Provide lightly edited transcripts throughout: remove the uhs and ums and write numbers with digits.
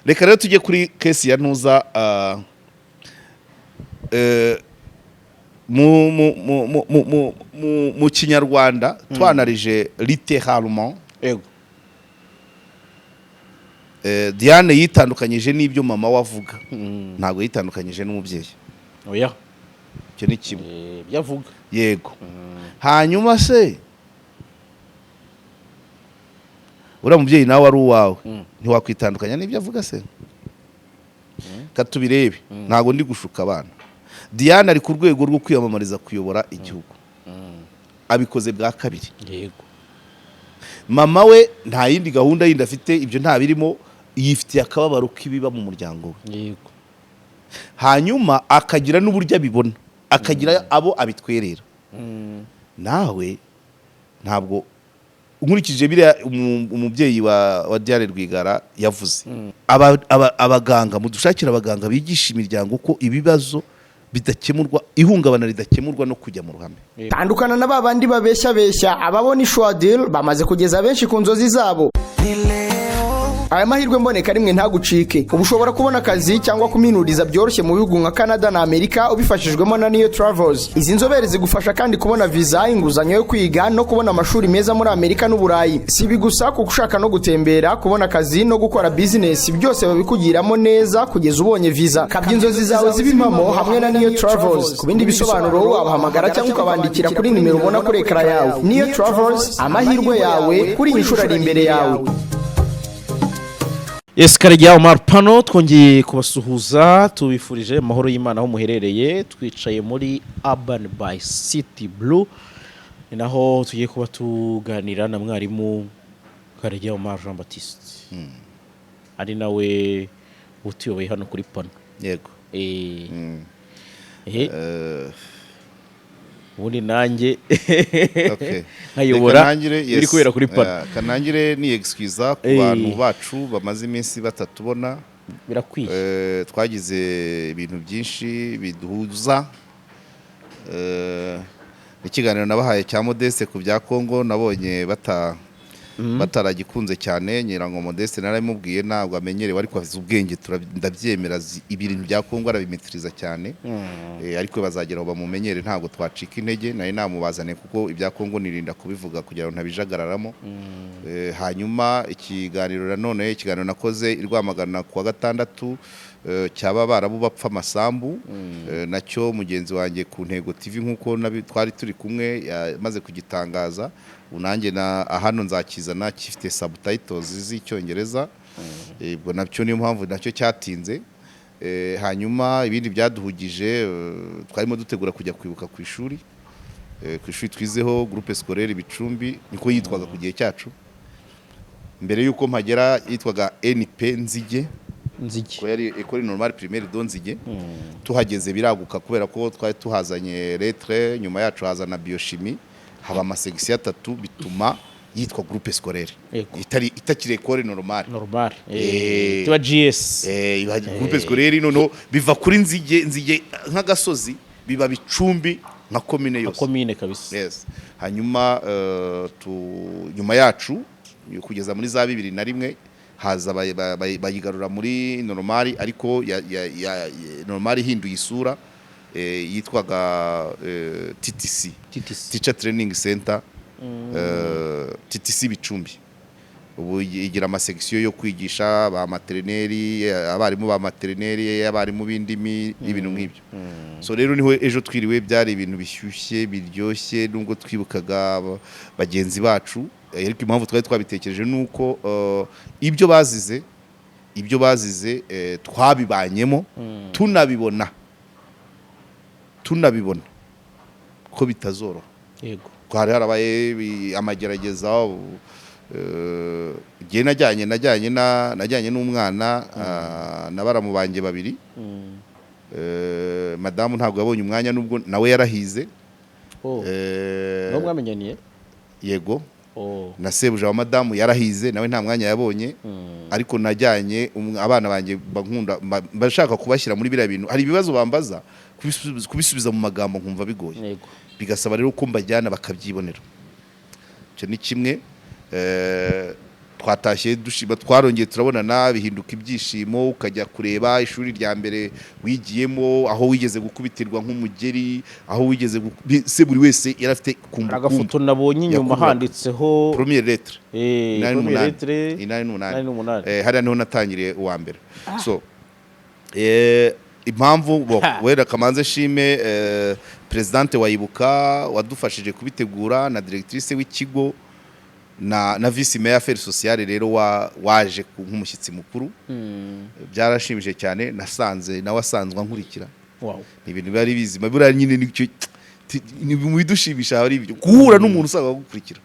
Reka rero tujye kuri case ya ntuza, mu Kinyarwanda twanarije littéralement. Diane yitandukanyije n'ibyo mama we avuga, ntabwo yitandukanyije n'umubyeyi. Oya. Icyo ni kimwe. Ibyo avuga. Yego. Hanyuma se uriya mubyeyi nawe ari uwawe, ntiwakwitandukanya n'ibyo avuga se? Katubirebe, ntabwo ndi gushuka abana. Diane ari ku rwego rwo kwiyamamariza kuyobora igihugu, abikoze bwa kabiri. Mama we nta yindi gahunda yindi afite, ibyo nta birimo, yifitiye akababaro k'ibiba mu muryango we. Hanyuma akagira n'uburyo abibona, akagira abo abitwerera. Nawe ntabwo nkurikije biriya umubyeyi wa Diane Rwigara yavuze. Abaganga, mudushakira abaganga bigisha imiryango ko ibibazo bidakemurwa, ihungabana ridakemurwa no kujya mu ruhame. Tandukana na ba bandi babeshya beshya. Ababona ishwadil bamaze kugeza benshi ku nzozi zabo. Aya mahirwe mboneka rimwe ntagucike. Ubu ushobora kubona akazi cyangwa kuminuriza byoroshye mu bihugu nka Canada na Amerika ubifashijwemo na Niyo Travels. Izi nzobere zigufasha kandi kubona viza, inguzanyo yo kwiga no kubona amashuri meza muri Amerika n'Uburayi. Si ibi gusa, kuko ushaka no gutembera, kubona akazi no gukora bizinesi, byose babikugiramo neza kugeza ubonye viza. Kabya inzozi zawe ziba impamo hamwe na Niyo Travels. Ku bindi bisobanuro wabahamagara cyangwa ukabandikira kuri nimero ubona kuri écran yawe. Niyo Travels, amahirwe yawe kuri iyi nshuro ari imbere yawe. Yes, Karegeya Omar Pano, twongeye kubasuhuza, tubifurije amahoro y'Imana aho muherereye. Twicaye muri Urban by City Blue, ni naho tugiye kuba tuganira na mwarimu Karegeya Omar Jean Baptiste, ari nawe utuyoboye hano kuri Pano. Yego. Ubundi nanjye nkayobora Reka ntangire, yes. biri kubera kuri Pano. Kanangire ni excuse ku bantu bacu bamaze iminsi batatubona. Birakwiye. Twagize ibintu byinshi biduhuza. Ikiganiro nabahaye cya Modeste ku bya Congo nabonye bataragikunze cyane. Nyirango Modeste naramubwiye, ntabwo amenyerewe, ariko azi ubwenge, ndabyemera, azi ibintu bya Congo, arabimetiriza cyane. Ariko bazagera aho bamumenyere, ntabwo twacika intege. Nari namubazaniye kuko ibya Congo nirinda kubivuga kugira ngo ntabijagararamo. Hanyuma ikiganiro nanone, ikiganiro nakoze i Rwamagana kuwa gatandatu, cyaba Abarabu bapfa amasambu, nacyo mugenzi wanjye ku Ntego TV, nk'uko twari turi kumwe, yamaze kugitangaza. Ubu nanjye na hano nzakizana gifite subtitles z'Icyongereza. Ubwo nacyo niyo mpamvu nacyo cyatinze. Hanyuma ibindi byaduhugije, twarimo dutegura kujya kwibuka ku ishuri, ku ishuri twizeho, Groupe Scolaire Bicumbi, niko yitwaga ku gihe cyacu. Mbere y'uko mpagera yitwaga NP Nzige. Nzige. Ko yari École Normale Primaire de Nzige. Tuhageze biraguka kubera ko twari tuhazanye lettres, nyuma yacu hazana biochimie, haba amasegisiyo atatu, bituma yitwa groupe scolaire. Itari itakiri école normale. Normal. Tuba GS. Iba groupe scolaire, noneho biva kuri Nzige, Nzige nk'agasozi, biba Bicumbi nka komine yose. Komine kabisa. Yes. Hanyuma nyuma yacu kugeza muri za 2001 haza bayigarura muri normale, ariko ya normale ihinduye isura, yitwaga TTC. TTC. Teacher Training Center, TTC Bicumbi. Ubu igira amasegisiyo yo kwigisha ba maternelle, abarimu ba maternelle, abarimu b'indimi n'ibintu nk'ibyo. So rero niho ejo twiriwe, byari ibintu bishyushye biryoshye, nubwo twibukaga bagenzi bacu, ariko impamvu twari twabitekereje nuko ibyo bazize twabibanyemo, tunabibona ko bitazoroha. Ko hari harabaye amagerageza. Igihe najyanye n'umwana, na baramu banjye babiri. Madamu ntabwo yabonye umwanya, nubwo nawe yarahize. Oh. Niho mwamenyaniye? Yego. Oh. Na sebuja wa madamu yarahize, nawe nta mwanya yabonye. Ariko najyanye abana banjye, nkunda bashaka kubashyira muri biriya bintu. Hari ibibazo bambaza, kubisubiza mu magambo nkumva bigoye. Bigasaba rero ko mbajyana bakabyibonera. Icyo ni kimwe. Twatashye dushima, twarongeye turabonana, bihinduka ibyishimo. Ukajya kureba ishuri rya mbere wigiyemo, aho wigeze gukubitirwa nk'umugeri, aho wigeze se buri wese yari afite Hari kumbukumbu. Agafoto nabonye inyuma Yakururaga. handitseho Première lettre. Première 88. lettre. 88. 88. Hariya niho natangiriye uwa mbere. So impamvu bo wera kamanze shime présidente wa Ibuka wadufashije kubitegura, na directrice w'ikigo, na vice mayor affaires sociales rero waje nk'umushyitsi mukuru. Byarashimishije cyane. Nasanze nawe asanzwe ankurikira. Ni ibintu biba ari bizima buriya nyine, nicyo ni mu bidushimisha, hari ibyo guhura n'umuntu usanga agukurikira.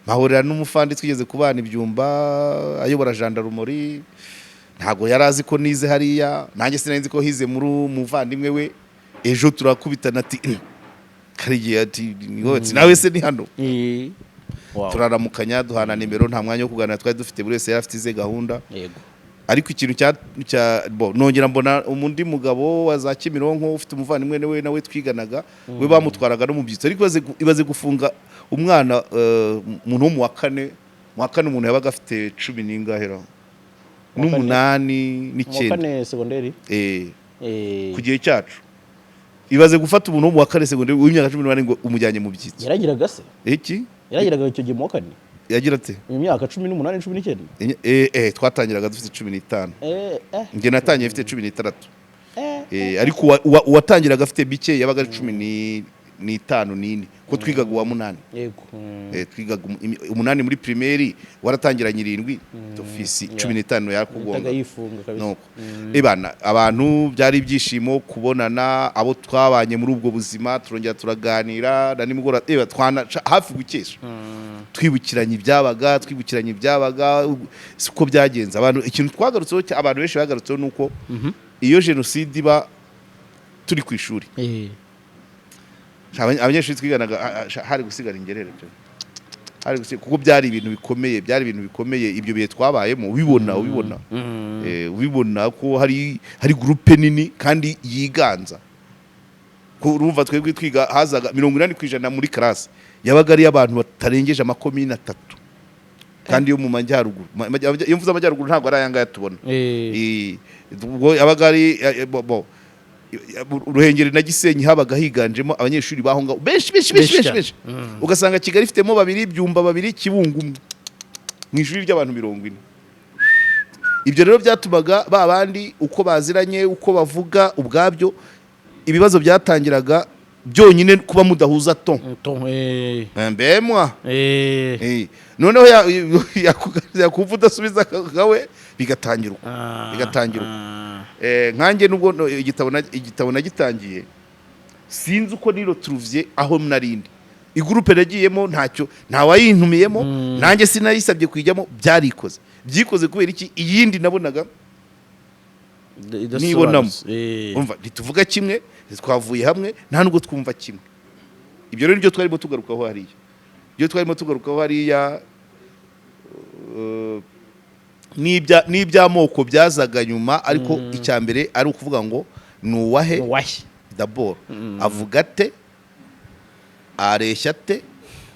Mpahurira n'umufandi twigeze kubana ibyumba, ayobora gendarmerie. Ntabwo yari azi ko nize hariya, nanjye sinari nzi ko hize muri umuvandimwe we. Ejo turakubitana, ati "Karigiye," ati "Ni wowe?" Ati, "Nawe se ni hano?" Turaramukanya, duhana nimero. Nta mwanya wo kuganira twari dufite, buri wese yari afite ize gahunda. Ariko ikintu cya bo, nongera mbona undi mugabo wa za Kimironko ufite umuvandimwe we nawe twiganaga, we bamutwaraga no mu byitso. Ariko ibaze gufunga umwana, umuntu wo mu wa kane. Mu wa kane umuntu yabaga afite cumi n'ingahe ra? N'umunani. Mu wa N'icyenda. kane segonderi. Ku gihe cyacu, ibaze gufata umuntu wo mu wa kane segonderi w'imyaka 18 ngo umujyanye mu byitso. Yaragiraga se? Iki? Yaragiraga icyo gihe mu wa kane? Yagira ate? Mu myaka 18, 19? Twatangiraga dufite 15. Njye natangiye mfite 16. Ariko uwatangiraga afite bike yabaga ari 15, n'ine, ko twigaga uwa munani. Twigaga umunani muri primaire, waratangiranye irindwi d'office, 15 Yahitaga yakugonga. yifunga kabisa. Nuko ebana abantu byari ibyishimo kubonana, abo twabanye muri ubwo buzima. Turongera turaganira na nimugoroba, eba twana hafi gukesha, twibukiranya ibyabaga, siko byagenze. Abantu, ikintu twagarutseho, abantu benshi bagarutseho, nuko iyo jenoside iba turi ku ishuri, abanyeshuri twiganaga hari gusigara ingerere pe. Hari gusigara, kuko byari ibintu bikomeye, byari ibintu bikomeye ibyo bihe twabayemo. Ubibona ubibona ko hari groupe nini kandi yiganza. Ko urumva twebwe twiga hazaga 80% muri classe yabaga ari abantu batarengeje amakomine atatu, kandi yo mu majyaruguru. Iyo mvuze amajyaruguru ntabwo ari aya ngaya tubona. Ubwo yabaga ari Ruhengeri na Gisenyi, habaga higanjemo abanyeshuri baho ngaho benshi benshi benshi. Benshi. Benshi benshi. Ugasanga Kigali ifitemo babiri, Byumba babiri, Kibungo umwe, mu ishuri ry'abantu 40. Ibyo rero byatumaga ba bandi uko baziranye, uko bavuga, ubwabyo ibibazo byatangiraga byonyine kuba mudahuza ton. Ton. Mbemwa. Noneho yakumva udasubiza kawe, bigatangira uko. Bigatangira uko. Nkanjye nubwo igitabo nagitangiye, sinzi uko niro turuvye aho narindi igroupe nagiyemo, ntacyo, ntawayintumiyemo, nanjye sinayisabye kuyijyamo, byarikoze, byikoze. Kubera iki? Iyindi nabonaga nibonamo. Umva, ntituvuga kimwe, twavuye hamwe, nta nubwo twumva kimwe. Ibyo rero nibyo twarimo tugarukaho hariya, ibyo twarimo tugarukaho hariya, n'iby'amoko byazaga nyuma. Ariko icya mbere ari ukuvuga ngo ni uwahe? Wahe? D'abord avuga ate, areshya ate,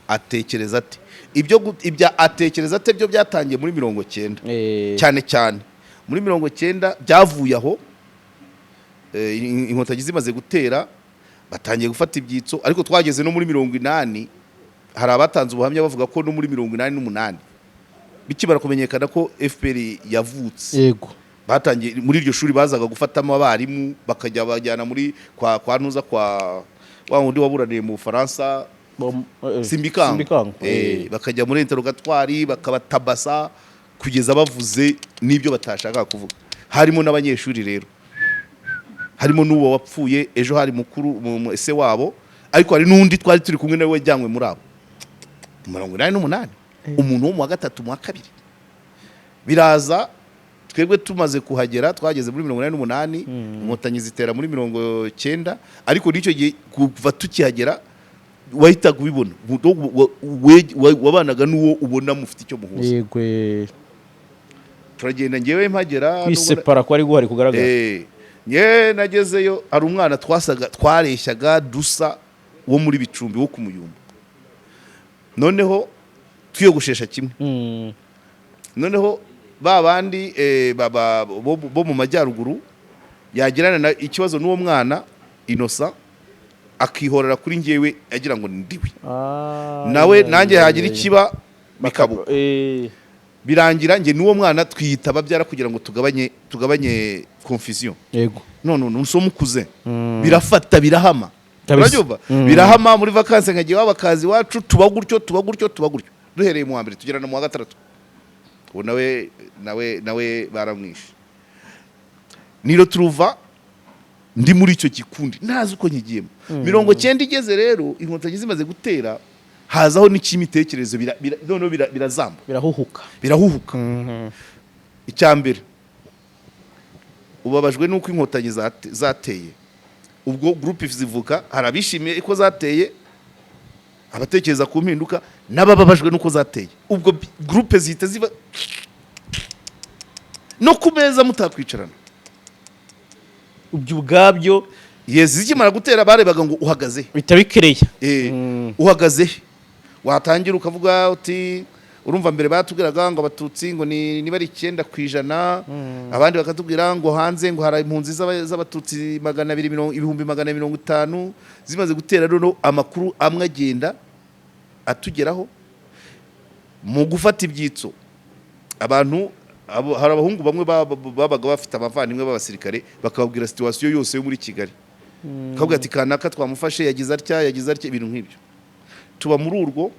atekereza ate? Ibyo ibya atekereza ate byo byatangiye muri 90. Cyane cyane muri 90 byavuye aho Inkotanyi zimaze gutera, batangiye gufata ibyitso. Ariko twageze no muri 80, hari abatanze ubuhamya bavuga ko no muri 88, bikimara kumenyekana ko FPR yavutse, batangiye muri iryo shuri bazaga gufatamo abarimu, bakajya bajyana muri kwa ntuza, kwa wa wundi waburaniye mu Bufaransa. Simbikango. Simbikango. Bakajya muri interrogatoire, bakabatabasa kugeza bavuze n'ibyo batashakaga kuvuga. Harimo n'abanyeshuri rero, harimo n'uwo wapfuye ejo, hari mukuru ese wabo, ariko hari n'undi twari turi kumwe nawe wajyanywe muri abo 88, umuntu wo mu wa gatatu, mu wa kabiri. Biraza twebwe tumaze kuhagera, twageze muri 88, Inkotanyi zitera muri 90. Ariko n'icyo gihe kuva tukihagera wahitaga ubibona. Wabanaga n'uwo ubona mufite icyo muhuza. Yego. Turagenda, ngewe mpagera Kwisepara kwari guhari kugaragara. Ngewe nagezeyo hari umwana twasaga, twareshyaga, dusa, wo muri Bicumbi, wo ku Muyumbu, noneho twiyogoshesha kimwe. Noneho ba bandi bo mu majyaruguru yagirana na ikibazo n'uwo mwana Innocent, akihorera kuri njyewe agira ngo ndiwe nawe. Nanjye hagira ikiba bikabuka. Birangira njye n'uwo mwana twiyita ababyara kugira ngo tugabanye confusion. None none mukuze birafata, birahama. Urabyumva? Birahama. Muri vacances nkagiye iwabo, akazi iwacu, tuba gutyo, tuba gutyo, tuba gutyo, duhereye mu wa mbere tugera no mu wa gatandatu. Ubu nawe baramwishe. Niro turuva ndi muri icyo gikundi, ntazi uko nkigiyemo. 90 igeze rero, Inkotanyi zimaze gutera, hazaho n'icy'imitekerereze, noneho birazamba. Birahuhuka. Birahuhuka. Icya mbere, ubabajwe n'uko Inkotanyi zateye. Ubwo groupe zivuka, hari abishimiye ko zateye, abatekereza ku mpinduka, n'abababajwe n'uko zateye. Ubwo groupe zihita ziba no ku meza mutakwicarana. Ibyo ubwabyo. Yes, zikimara gutera barebaga ngo uhagaze he? Bihita bikereye. Uhagaze he? Watangira ukavuga uti urumva, mbere batubwiraga ngo Abatutsi ngo ni niba ari 9%, abandi bakatubwira ngo hanze ngo hari impunzi z'Abatutsi 200 250,000. Zimaze gutera rero, amakuru amwe agenda atugeraho mu gufata ibyitso abantu hari abahungu bamwe babaga bafite abavandimwe b'abasirikare, bakababwira situation yose yo muri Kigali, bakavuga ati kanaka twamufashe, yagize atya, yagize atya, ibintu nk'ibyo. Tuba muri urwo.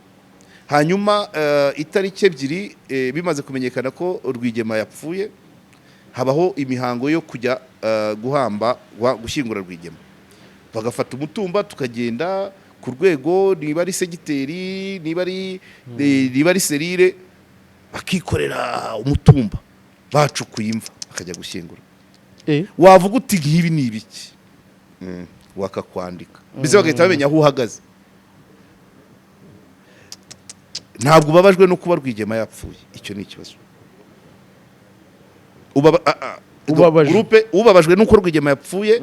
Hanyuma itariki 2, bimaze kumenyekana ko Rwigema yapfuye, habaho imihango yo kujya guhamba, gushyingura Rwigema. Bagafata umutumba tukagenda ku rwego, niba ari segiteri, niba ari serire, bakikorera umutumba bacukuye imva, bakajya gushyingura. Wavuga uti nk'ibi ni ibiki? Wakakwandika mbese, bagahita bamenya aho uhagaze. Ntabwo ubabajwe no kuba Rwigema yapfuye, icyo ni ikibazo. Ubabajwe. Groupe ubabajwe nuko Rwigema yapfuye,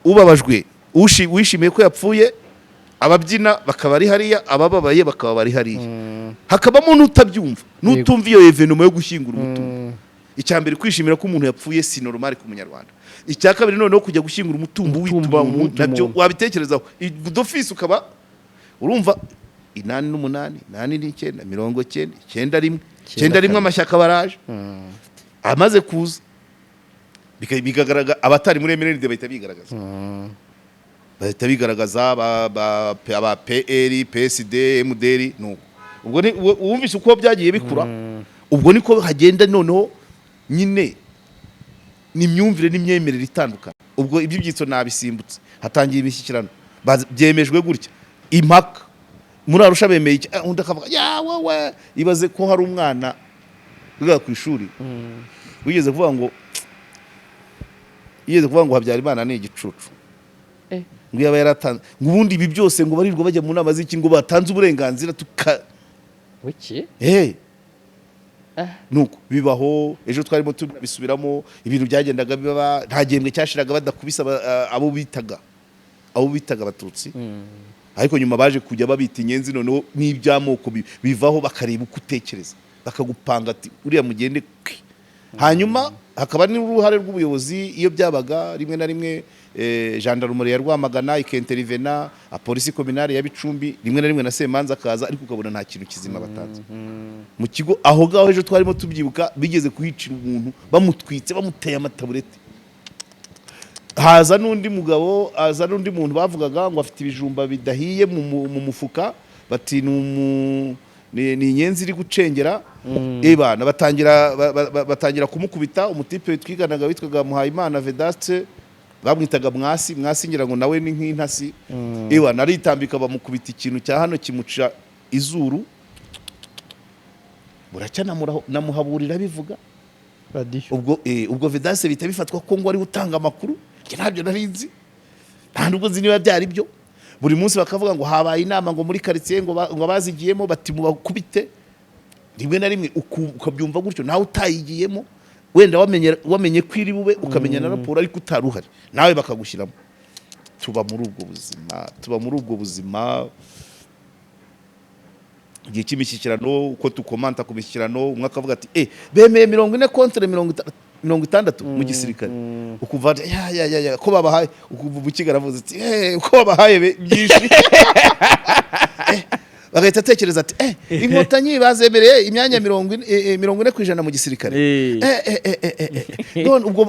ubabajwe, wishimiye ko yapfuye, ababyina bakaba ari hariya, abababaye bakaba bari hariya, hakabamo n'utabyumva, n'utumva iyo événement yo gushyingura umutungo. Icya mbere, kwishimira ko umuntu yapfuye si normal ku Munyarwanda. Icya kabiri, noneho kujya gushyingura umutungo wita Umutumba umuntu, wita nabyo umuntu. wabitekerezaho d'office ukaba urumva 88, 89, 90, 91, 91, amashyaka baraje. Amaze kuza bikagaragara, abatari muri MRND bahita bigaragaza, bahita bigaragaza aba PL, PSD, MDR. Nuko ubwo ni wumvise uko byagiye bikura. Ubwo niko hagenda noneho nyine ni imyumvire n'imyemerere itandukanye. Ubwo ibyo byitso nabisimbutse, hatangiye imishyikirano. Byemejwe gutya, impaka muri Arusha, bemeye iki? Undi akavuga ya wowe. Ibaze ko hari umwana wiga ku ishuri wigeze kuvuga ngo Habyarimana ni igicucu, ngo yaba yaratanze, ngo ubundi ibi byose ngo barirwa bajya mu nama z'iki, ngo batanze uburenganzira tuka Wiki? Nuko bibaho. Ejo twarimo tunabisubiramo ibintu byagendaga biba, nta gihembwe cyashiraga badakubise abo bitaga Abatutsi. Ariko nyuma baje kujya babita inyenzi, noneho n'iby'amoko bivaho, bakareba uko utekereza, bakagupanga ati uriya mugende kwi. Hanyuma hakaba n'uruhare rw'ubuyobozi. Iyo byabaga rimwe na rimwe, gendarmerie ya Rwamagana ikintervena, polisi communale ya Bicumbi, rimwe na rimwe na Semanza akaza, ariko ukabona nta kintu kizima batanze mu kigo aho ngaho. Ejo twarimo tubyibuka, bigeze kuhicira umuntu bamutwitse, bamuteye amataburete. Haza n'undi mugabo, haza n'undi muntu bavugaga ngo afite ibijumba bidahiye mu mufuka, bati ni inyenzi iri gucengera. Ebana batangira batangira kumukubita. Umutipe twiganaga witwaga Muhayimana Vedaste, bamwitaga Mwasi. Mwasi ngira ngo nawe ni nk'intasi. Ebana aritambika, bamukubita ikintu cya hano kimuca izuru, buracya namuhaburira bivuga. Radiyo. Ubwo Vedaste bihita bifatwa ko ngo ari utanga amakuru. Njye ntabyo nari nzi, nta nubwo nzi niba byari byo. Buri munsi bakavuga ngo habaye inama ngo muri karitsiye, ngo abazigiyemo bati mubakubite. Rimwe na rimwe ukabyumva gutyo nawe utayigiyemo, wenda wamenye ko iri bube, ukamenya na raporo ariko utari uhari, nawe bakagushyiramo. Tuba muri ubwo buzima, tuba muri ubwo buzima. Igihe cy'imishyikirano, uko tukomanta ku mishyikirano, umwe akavuga ati: Bemeye 40 contre 60 mu gisirikare." Ukumva ati: "Ya ya ya ya, ko babahaye." Ukumva umukiga aravuze ati: "Ko babahaye byinshi." Bagahita atekereza ati: "Inkotanyi bazemereye imyanya 40, 40% mu gisirikare." None ubwo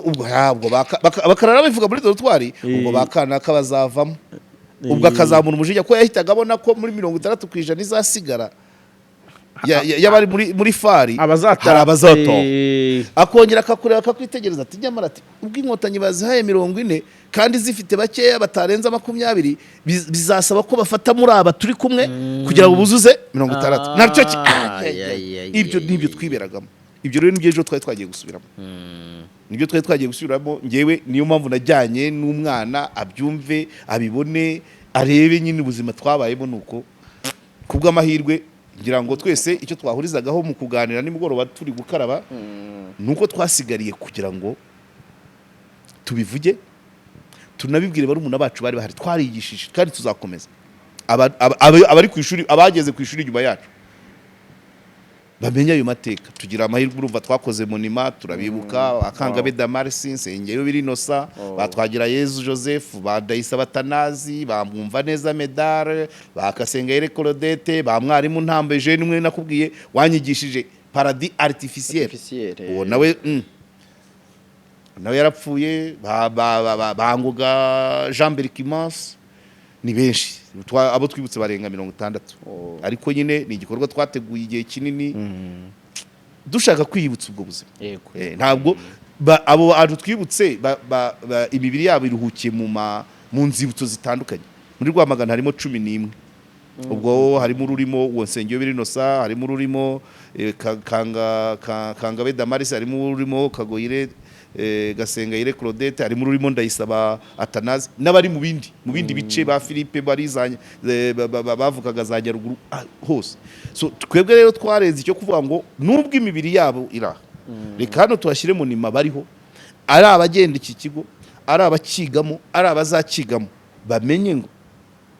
bakarara babivuga muri dortoir, ubwo bakanaka bazavamo, ubwo akazamura umujinya ko yahitaga abona ko muri 60% izasigara y'abari muri FAR Abazataha. hari abazataha. Akongera akakureba, akakwitegereza, ati: "Nyamara," ati, "ubwo Inkotanyi bazihaye 40 kandi zifite bakeya batarenza 20, bizasaba ko bafata muri aba turi kumwe kugira ngo buzuze 60." Nacyo ibyo nibyo twiberagamo. Ibyo rero nibyo ejo twari twagiye gusubiramo, nibyo twari twagiye gusubiramo. Ngewe niyo mpamvu najyanye n'umwana, abyumve, abibone, arebe nyine ubuzima twabayemo. Nuko kubw'amahirwe, ngira ngo twese icyo twahurizagaho mu kuganira nimugoroba turi gukaraba ni uko twasigariye kugira ngo tubivuge, tunabibwire barumuna bacu bari bahari. Twarigishije kandi tuzakomeza. Abari ku ishuri, abageze ku ishuri nyuma yacu, bamenye ayo mateka. Tugira amahirwe, urumva twakoze monument, turabibuka: Akangabe Damarisi, Nsengeyo Birinosa, ba Twagirayezu Joseph, ba Ndayisaba Atanazi, ba Mwumvaneza Medare, ba Kasengayire Claudette, ba mwarimu Ntambo Eugene, umwe nakubwiye wanyigishije paradis artificiel. Artificiel. Uwo nawe nawe yarapfuye. Ba Ngoga Jean Berchmans, ni benshi. Abo twibutse barenga 60. Ariko nyine ni igikorwa twateguye igihe kinini, dushaka kwiyibutsa ubwo buzima. Ntabwo abo bantu twibutse imibiri yabo iruhukiye mu nzibutso zitandukanye. Muri Rwamagana harimo 11. Ubwo harimo ururimo uwo Nsengero Birinosa, harimo ururimo Kangabe Damaris, harimo ururimo Kagoyire Gasengayire Claudette, harimo ururimo Ndayisaba Atanazi, n'abari mu bindi bice, ba Philippe bari za bavukaga za Nyaruguru, hose. So twebwe rero twarenze icyo kuvuga ngo nubwo imibiri yabo iri aha, reka hano tuhashyire monument bariho, ari abagenda iki kigo, ari abakigamo, ari abazakigamo, bamenye ngo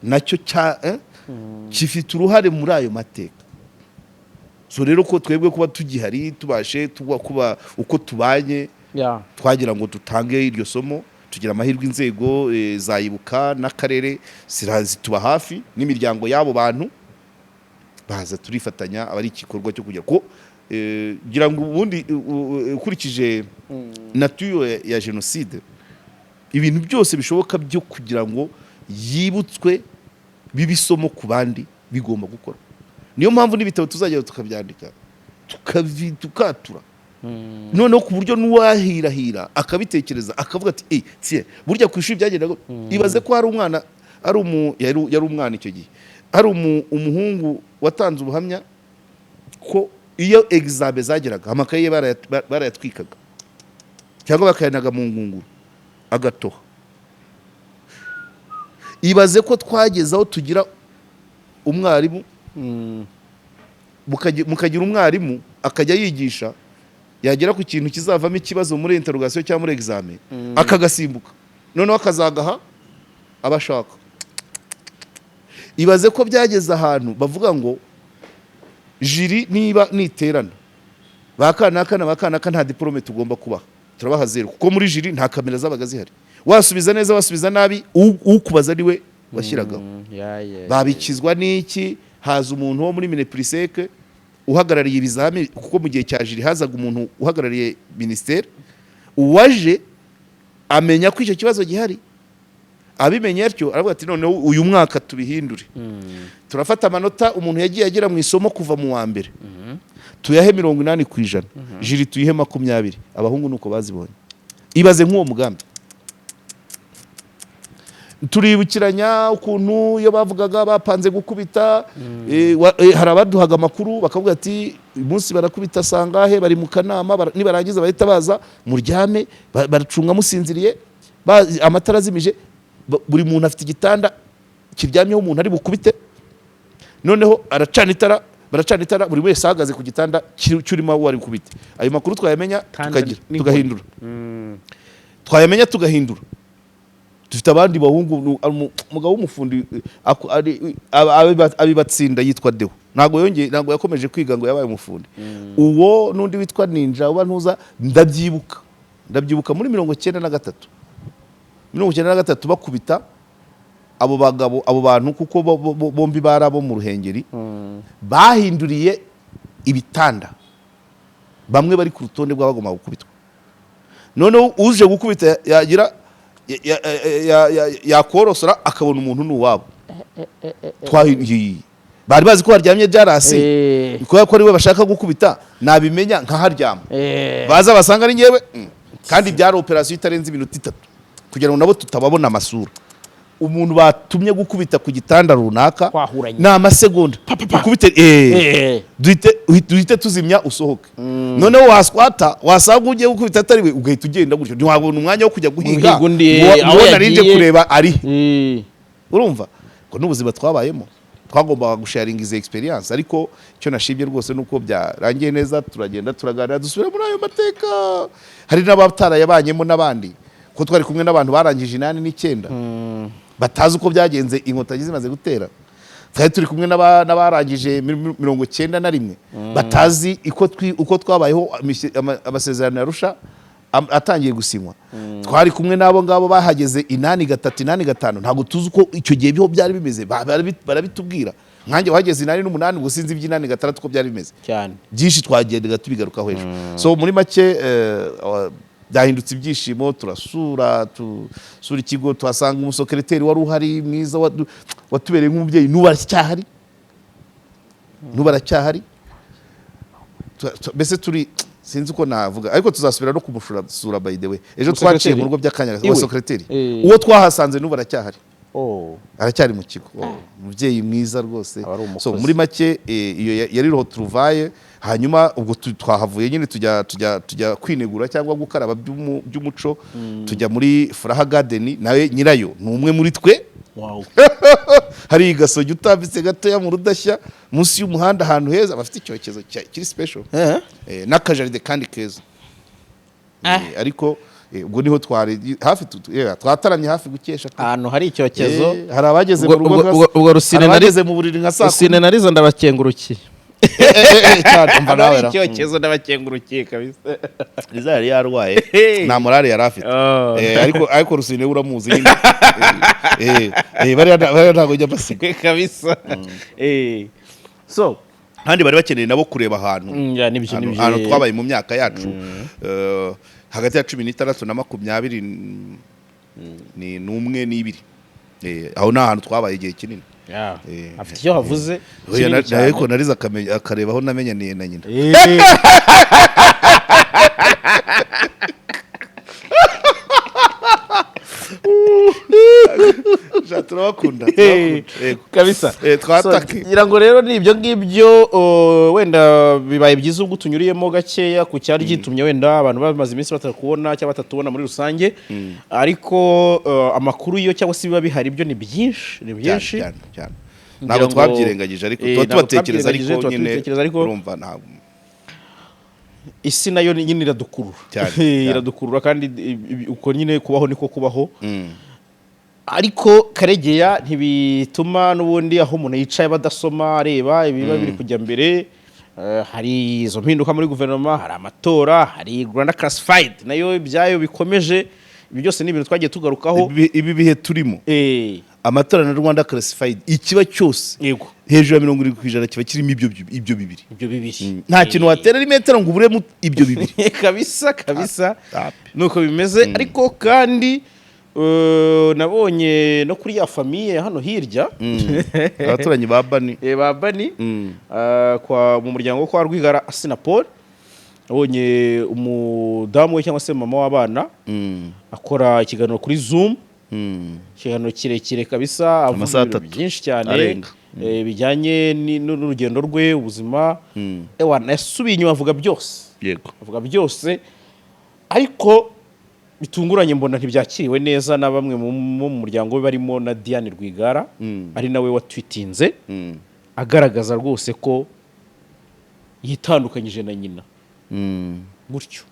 nacyo cya gifite uruhare muri ayo mateka. So rero ko twebwe kuba tugihari, tubashe tuba kuba uko tubanye, twagira ngo dutange iryo somo. Tugira amahirwe, inzego za Ibuka n'akarere zituba hafi, n'imiryango y'abo bantu baza, turifatanya, aba ari igikorwa cyo kujya ko ngira ngo ubundi ukurikije nature ya jenoside, ibintu byose bishoboka byo kugira ngo yibutswe, bibe isomo ku bandi, bigomba gukorwa. Niyo mpamvu n'ibitabo tuzagera tukabyandika, tukatura noneho ku buryo n'uwahirahira akabitekereza, akavuga ati: "Eh, tiens, burya ku ishuri byagendaga." Ibaze ko hari umwana, ari umu yari umwana icyo gihe, hari umuhungu watanze ubuhamya ko iyo examen zageraga, amakaye ye barayatwikaga cyangwa bakayanaga mu ngunguru agatoha. Ibaze ko twageze aho tugira umwarimu, mukagira umwarimu akajya yigisha, yagera ku kintu kizavamo ikibazo muri interrogation cyangwa muri examen, akagasimbuka, noneho akazagaha abashaka. Ibaze ko byageze ahantu bavuga ngo jury niba niterana, ba kanaka na ba kanaka nta diplôme tugomba kubaha, turabaha zero, kuko muri jury nta kamera zabaga zihari. Wasubiza neza, wasubiza nabi, ukubaza ari we washyiragaho. Babikizwa n'iki? Haza umuntu wo muri MINEPRISEC uhagarariye ibizami, kuko mu gihe cya jury hazaga umuntu uhagarariye minisiteri. Uwaje amenya ko icyo kibazo gihari, abimenye atyo aravuga ati: "Noneho uyu mwaka tubihindure. Turafata amanota umuntu yagiye agera mu isomo kuva mu wa mbere, tuyahe 80%, jury tuyihe 20." Abahungu nuko bazibonye. Ibaze nk'uwo mugambi. Turibukiranya ukuntu iyo bavugaga bapanze gukubita, hari abaduhaga amakuru bakavuga ati: "Uyu munsi barakubita sangahe, bari mu kanama, nibarangiza bahita baza muryame, baracunga musinziriye, amatara azimije, buri muntu afite igitanda kiryamyeho umuntu ari bukubite, noneho aracana itara, baracana itara, buri wese ahagaze ku gitanda cy'urimo uwo ari bukubite." Ayo makuru twayamenya Kandi tukagira n'inkoni. tugahindura, twayamenya tugahindura. Dufite abandi bahungu, umugabo w'umufundi, abibatsinda, yitwa Deo. Ntabwo yongeye, ntabwo yakomeje kwiga, ngo yabaye umufundi. Uwo n'undi witwa Ninja uba ntuza. Ndabyibuka muri 93, 93 bakubita abo bagabo, abo bantu, kuko bombi bari abo mu Ruhengeri. Bahinduriye ibitanda, bamwe bari ku rutonde rw'abagomba gukubitwa. Noneho uje gukubita yagira yakorosora akabona umuntu ni uwabo. Bari bazi ko haryamye Jarasi, kubera ko ari we bashaka gukubita. Nabimenya nkaharyama, baza basanga ari njyewe. Kandi byari operasiyo itarenze iminota 3, kugira ngo nabo tutababona amasura. Umuntu batumye gukubita ku gitanda runaka, Twahuranye. ni amasegonda ukubite, duhite tuzimya, usohoke. Noneho waswata, wasanga ugiye gukubita atari we, ugahita ugenda gutyo. Ntiwabona umwanya wo kujya guhiga Guhiga undi, ngo aho ngo nari nje yagiye. kureba ari. Urumva ngo n'ubuzima twabayemo, twagombaga gusharinga izi experience. Ariko icyo nashimye rwose ni uko byarangiye neza, turagenda, turaganira, dusubira muri ayo mateka. Hari n'abatarayabanyemo n'abandi, ko twari kumwe n'abantu barangije 89 batazi uko byagenze Inkotanyi zimaze gutera. Twari turi kumwe n'abarangije 91 batazi uko twabayeho amasezerano y'Arusha atangiye gusinywa. Twari kumwe n'abo ngabo bahageze 83, 85. Ntabwo tuzi uko icyo gihe biho byari bimeze. Barabitubwira. Nkanjye wahageze 88, ubwo sinzi iby'86 uko byari bimeze. Byinshi twagendaga tubigarukaho ejo. So muri make, byahindutse ibyishimo. Turasura, tusura ikigo, tuhasanga umusokereteri wari uhari mwiza, watubereye nk'umubyeyi. N'ubu aracyahari, n'ubu aracyahari. Mbese turi, sinzi uko navuga, ariko tuzasubira no kumusura sura. By the way, ejo twaciye mu rugo by'akanya. Iwe? Wa secrétaire. Uwo twahasanze n'ubu aracyahari, aracyari mu kigo. Oh, umubyeyi mwiza rwose. Aba ari umukozi. So muri make, iyo yari retrouvailles. Hanyuma ubwo twahavuye nyine, tujya kwinegura cyangwa gukaraba by'umuco, tujya muri Furaha Garden. Nawe nyirayo ni umwe muri twe. Hari igasogi, utambitse gatoya mu Rudashya, munsi y'umuhanda, ahantu heza bafite icyokezo kiri special, n'akajaride kandi keza. Ariko ubwo niho twari hafi, twataramye hafi gukesha pe. Ahantu hari icyokezo. Hari abageze mu rugo Ubwo Rusine hari abageze mu buriri nka saa Rusine 10. Narizo ndabakengurukiye. Cyane, umva Ahantu nawe hari ra. icyokezo ndabakengurukiye kabisa. Liza yari yarwaye, nta morale yari afite. Oh. Ariko Rusine we uramuzi nyine. Bariya ntabwo njya mbasiga. Kabisa. So Kandi bari bakeneye nabo kureba ahantu Ya, nibyo, nibyo. ahantu twabaye mu myaka yacu, hagati ya 16 na 21 n'ibiri. Aho ni ahantu twabaye igihe kinini. Afite icyo havuze Oya, kinini cyane. Ariko narize akareba aho namenyaniye na nyina. Ja, turabakunda, turabakunda. Yego. Kabisa. Twatake. So, ngira ngo rero ni ibyo ngibyo. Wenda bibaye byiza ubwo tunyuriyemo gakeya ku cyari gitumye wenda abantu bamaze iminsi batakubona cyangwa batatubona muri rusange. Ariko amakuru yo cyangwa se ibiba bihari byo ni byinshi, ni byinshi. Cyane cyane. Ngira Ntabwo ngo- twabyirengagije, ariko tuba ntabwo tubatekereza, ariko twabyirengagije, tuba nyine tubitekereza, ariko urumva ntabwo isi nayo nyine iradukurura. Cyane, cyane. Iradukurura kandi uko nyine kubaho niko kubaho. Ariko Karegeya, ntibituma n'ubundi aho umuntu yicaye badasoma, areba ibiba biri kujya mbere. Hari izo mpinduka muri guverinoma, hari amatora, hari Rwanda Classified nayo ibyayo bikomeje. Ibi byose ni ibintu twagiye tugarukaho. Ibi bihe turimo, amatora na Rwanda Classified, ikiba cyose hejuru ya 70% kiba kirimo ibyo bibiri. Ibyo bibiri. Nta kintu watera imetero ngo uburemo ibyo bibiri. Kabisa kabisa. Api. Nuko bimeze. Ariko kandi nabonye no kuri ya famille hano hirya, abaturanyi ba Bani. Ba Bani, kwa mu muryango wo kwa Rwigara Assinapol, nabonye umudamu we cyangwa se mama w'abana akora ikiganiro kuri Zoom, ikiganiro kirekire kabisa, avuga Amasaha ibintu 3 byinshi cyane arenga. Bijyanye n'urugendo rwe, ubuzima. Ewa, yasubiye inyuma avuga byose, avuga byose. Ariko bitunguranye mbona ntibyakiriwe neza na bamwe mu muryango we, barimo na Diane Rwigara, ari nawe watwitinze agaragaza rwose ko yitandukanyije na nyina gutyo.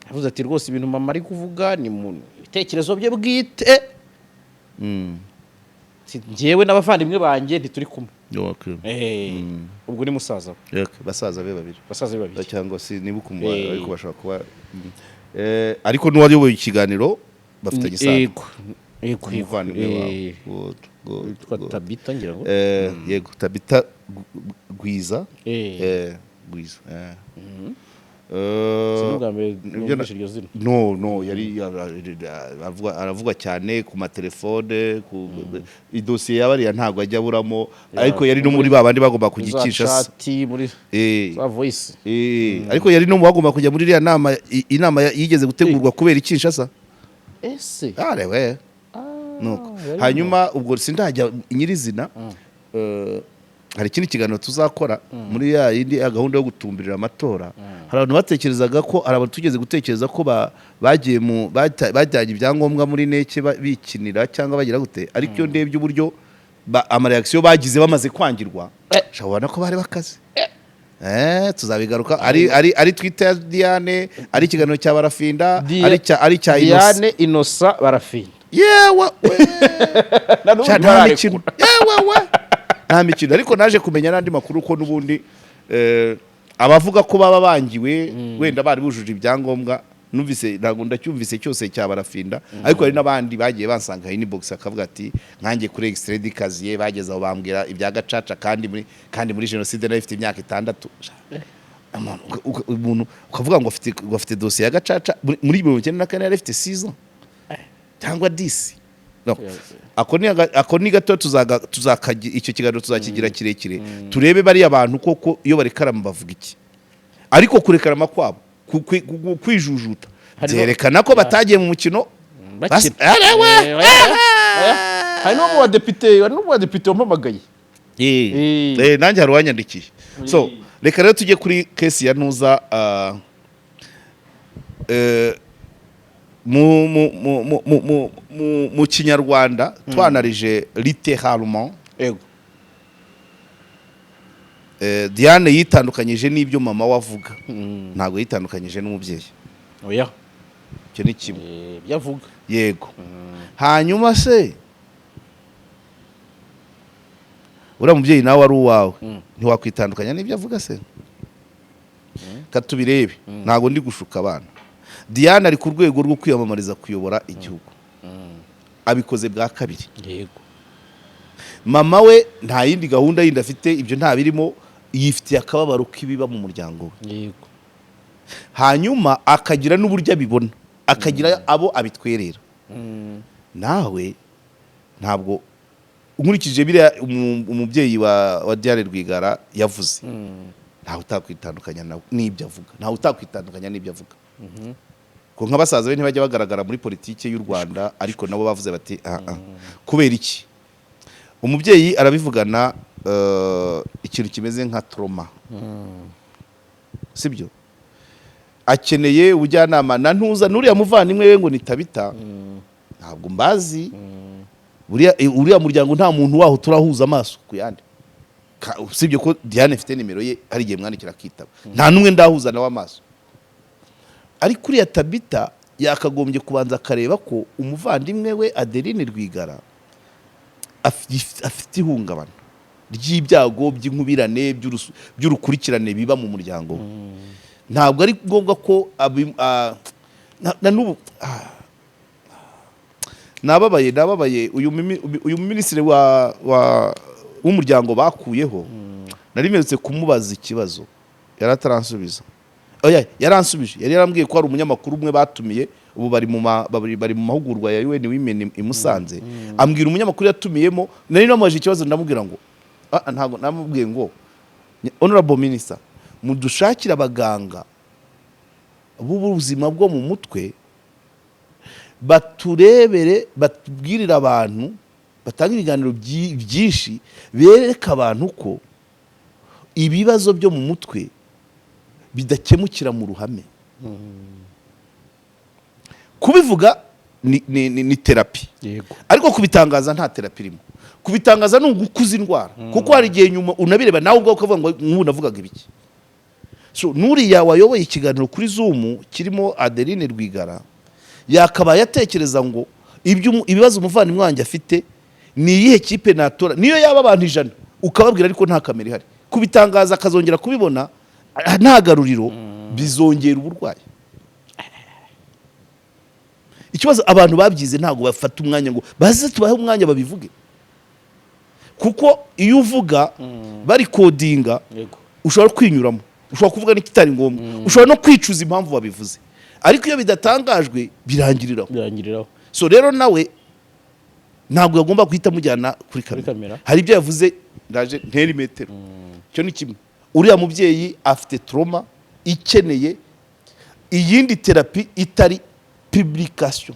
Yavuze ati rwose ibintu mama ari kuvuga ni mu Ibitekerezo bye bwite. Ati, njyewe n'abavandimwe banjye ntituri kumwe. Ubwo ni musaza we. Okay, basaza be babiri. Basaza be babiri. Cyangwa se niba ukumva, ariko bashobora kuba ariko n'uwayoboye ikiganiro bafitanye isano. Yego. Umuvandimwe wawe. Good, good, Witwa good. Tabita, ngira ngo. Yego, Tabita Gwiza. Gwiza. Si n'ubwa mbere Nibyo numvise iryo zina. No, yari aravuga cyane ku matelefone, ku idosiye yabariya ntabwo ajya aburamo, ariko yari no muri ba bandi bagomba kujya i Za Kinshasa. chat, muri za voice. Ariko yari no mu bagomba kujya muri iriya nama, inama yigeze gutegurwa kubera i Kinshasa. Ese? Arewe nuko yari hanyuma ubwo sindajya nyirizina. Hari ikindi kiganiro tuzakora muri ya yindi ya gahunda yo gutumbirira amatora. Hari abantu batekerezaga ko, hari abantu tugeze gutekereza ko bagiye mu bajyanye ibyangombwa muri NEC bikinira cyangwa bagira gute, ariko iyo ndebye uburyo ama réaction bagize bamaze kwangirwa, ushobora ko bari bakaze. Tuzabigaruka ari Twitter ya Diane, ari ikiganiro cya Barafinda, ari cya Innocent. Diane Innocent Barafinda. Yewe we. Na n'ubu Sha, nta ntibararekura. mikino, yewe we, nta mikino. Ariko naje kumenya n'andi makuru ko n'ubundi abavuga ko baba bangiwe wenda bari bujuje ibyangombwa, numvise, ntabwo ndacyumvise cyose cya Barafinda, ariko hari n'abandi bagiye bansanga inbox akavuga ati nkanjye kuri extrait de casier bageze aho bambwira ibya gacaca, kandi muri jenoside nari ifite imyaka 6. Umuntu ukavuga ngo afite dosiye ya gacaca muri 94 yari afite 6 ans cyangwa 10. No. Ako ni gato, icyo kiganiro tuzakigira kirekire, turebe bariya bantu koko iyo barekarama bavuga iki. Ariko kurekarama kwabo, kwijujuta byerekana ko batagiye mu mukino. Bakina. Arewe! Oya. Hari n'uwo mu badepite wampamagaye. Nanjye hari uwanyandikiye. So reka rero tujye kuri case ya ntuza, mu Kinyarwanda twanarije littéralement. Diane yitandukanyije n'ibyo mama we avuga, ntabwo yitandukanyije n'umubyeyi. Oya. Icyo ni kimwe. Ibyo avuga. Yego. Hanyuma se uriya mubyeyi nawe ari uwawe, ntiwakwitandukanya n'ibyo avuga se? Katubirebe, ntabwo ndi gushuka abana. Diane ari ku rwego rwo kwiyamamariza kuyobora igihugu, abikoze bwa kabiri. Mama we nta yindi gahunda yindi afite, ibyo nta birimo, yifitiye akababaro k'ibiba mu muryango we. Hanyuma akagira n'uburyo abibona, akagira abo abitwerera. Nawe ntabwo nkurikije biriya umubyeyi wa Diane Rwigara yavuze, ntawe utakwitandukanya nawe n'ibyo avuga, ntawe utakwitandukanya n'ibyo avuga, ko nka basaza be ntibajya bagaragara muri politiki y'u Rwanda, ariko nabo bavuze bati ah ah. Kubera iki? Umubyeyi arabivugana ikintu kimeze nka trauma, sibyo? Akeneye ubujyanama na ntuza n'uriya muvandimwe we ngo ni Tabita, ntabwo mbazi. Uriya muryango nta muntu waho turahuza amaso ku yandi. Usibye ko Diane afite nimero ye, hari igihe mwandikira akitaba, nta n'umwe ndahuza nawe amaso. Ariko uriya Tabita yakagombye kubanza akareba ko umuvandimwe we Adeline Rwigara afite ihungabana ry'ibyago by'inkubirane by'urukurikirane biba mu muryango we. Ntabwo ari ngombwa ko na n'ubu nababaye uyu minisitiri wa w'umuryango bakuyeho. Nari mperutse kumubaza ikibazo, yari ataransubiza. Oya, yaransubije, yari yarambwiye ko hari umunyamakuru umwe batumiye, ubu bari mu mahugurwa ya UN Women i Musanze. Ambwira umunyamakuru yatumiyemo. Nari namubajije ikibazo, ndamubwira ngo ntabwo namubwiye ngo honorable minister, mudushakire abaganga b'ubuzima bwo mu mutwe baturebere, batubwirire abantu, batanga ibiganiro byinshi bereka abantu ko ibibazo byo mu mutwe bidakemukira mu ruhame. Kubivuga ni therapy. Ariko kubitangaza nta therapy irimo. Kubitangaza ni ugukuza indwara, kuko hari igihe nyuma unabireba nawe ubwawe ukavuga ngo nk'ubu navugaga ibiki? So nuriya wayoboye ikiganiro kuri Zoom kirimo Adeline Rwigara. Yakabaye atekereza ngo ibibazo umuvandimwe wanjye afite, ni iyihe kipe natora? Niyo yaba abantu 100 ukababwira, ariko nta kamera ihari, kubitangaza akazongera kubibona, nta garuriro, bizongera uburwayi. Ikibazo, abantu babyize ntabwo bafata umwanya ngo baze tubahe umwanya babivuge, kuko iyo uvuga bari kodinga, ushobora kwinyuramo, ushobora kuvuga n'ikitari ngombwa, ushobora no kwicuza impamvu wabivuze. Ariko iyo bidatangajwe, birangiriraho. Birangiriraho. So rero nawe ntabwo yagomba guhita amujyana kuri kamera. Kamera. Hari ibyo yavuze, ndaje ntera imetero. Icyo ni kimwe. Uriya mubyeyi afite trauma ikeneye iyindi thérapie itari publication,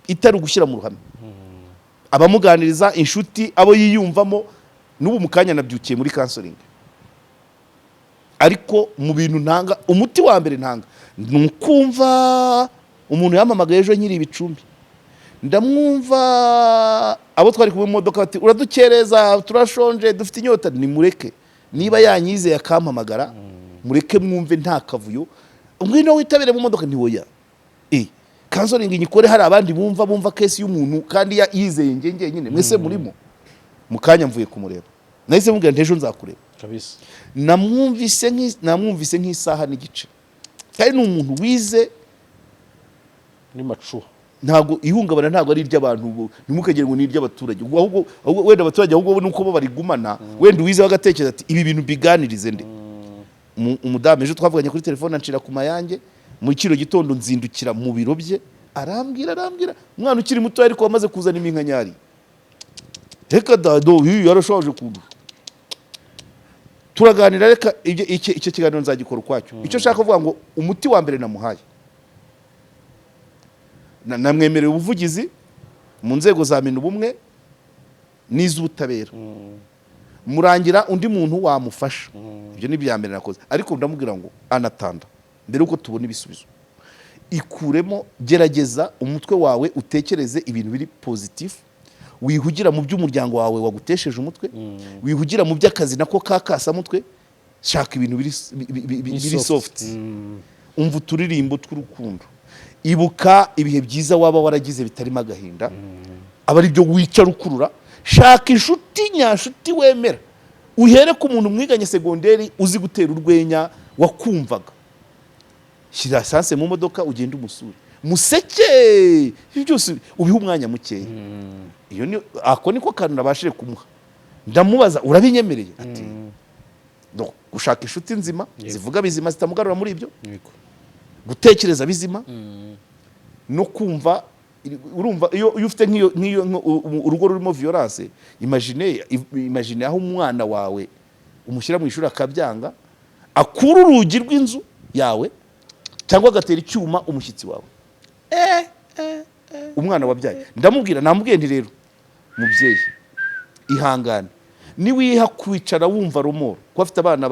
itari ugushyira mu ruhame. Abamuganiriza, inshuti, abo yiyumvamo. N'ubu mu kanya nabyukiye muri counseling. Ariko mu bintu ntanga, umuti wa mbere ntanga ni ukumva. Umuntu yampamagaye ejo nkiri ibicumbi, ndamwumva. Abo twari kumwe mu modoka bati: "Uradukereza, turashonje, dufite inyota." Nimureke, niba yanyizeye akampamagara, mureke mwumve, nta kavuyo. "Ngwino witabire mu modoka." Ntiwoya, counseling nyikore hari abandi bumva case y'umuntu kandi yizeye njye njyenyine. Mwese murimo. Mu kanya mvuye kumureba, nahise mubwira nti: "Ejo nzakureba." Namwumvise nk'isaha n'igice, kandi ni umuntu wize. Ni macuwa. Ntabwo ihungabana ntabwo ari iry'abantu ntimukagire ngo ni iry'abaturage. Ubwo ahubwo wenda abaturage, ahubwo bo nuko bo barigumana. Wenda uwize bagatekereza ati: "Ibi bintu mbiganirize nde?" Umudamu ejo twavuganye kuri telefone, ancira ku mayange. Mu kino gitondo nzindukira mu biro bye, arambwira, arambwira. Umwana ukiri muto ariko wamaze kuzana iminkanyari, reka dado, yarashaje kundusha. Turaganira. Reka icyo kiganiro nzagikora ukwacyo. Icyo nshaka kuvuga ngo umuti wa mbere namuhaye, namwemereye ubuvugizi mu nzego za Minubumwe n'iz'ubutabera, murangira undi muntu wamufasha. Ibyo ni ibya mbere nakoze. Ariko ndamubwira ngo anatanda mbere yuko tubona ibisubizo, ikuremo, gerageza umutwe wawe utekereze ibintu biri positif. Wihugira mu by'umuryango wawe wagutesheje umutwe, wihugira mu by'akazi nako kakasamutwe. Shaka ibintu biri soft, umva uturirimbo tw'urukundo, ibuka ibihe byiza waba waragize bitarimo agahinda, aba ari byo wicara ukurura. Shaka inshuti nyanshuti wemera, uhere ku muntu mwiganye segonderi, uzi gutera urwenya, wakumvaga. Shyira essence mu modoka, ugende umusure, museke. Ibyo byose ubihe umwanya mukeya. Iyo ni ako niko kantu nabashije kumuha. Ndamubaza: "Urabinyemereye?" Ati "No." Gushaka inshuti nzima zivuga bizima, zitamugarura muri ibyo, gutekereza bizima no kumva. Urumva iyo ufite nk'iyo urugo rurimo violence, imagine aho umwana wawe umushyira mu ishuri akabyanga, akura urugi rw'inzu yawe cyangwa agatera icyuma umushyitsi wawe, umwana wabyaye. Ndamubwira, namubwiye nti: "Rero mubyeyi, ihangane. Niwiha kwicara wumva remords, ko afite abana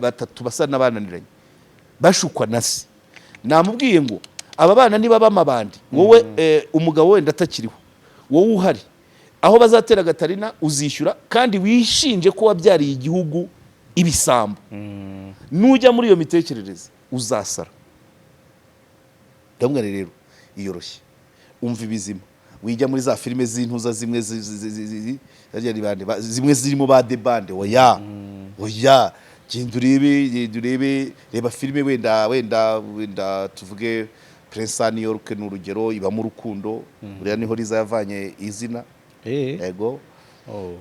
batatu basa n'abananiranye, bashukwa na se." Namubwiye ngo aba bana niba bamabandi, wowe umugabo wenda atakiriho, wowe uhari, aho bazatera gatarina uzishyura, kandi wishinje ko wabyariye igihugu ibisambo. Nujya muri iyo mitekerereze uzasara. Ndamubwira rero: "Iyoroshye, umva ibizima, wijya muri za filime z'intuza zimwe zariya ni bande, zimwe zirimo ba debande. Oya, oya, genda urebe, reba filime wenda tuvuge Prince New York, ni urugero, ibamo urukundo. Buriya niho Liza yavanye izina." Yego.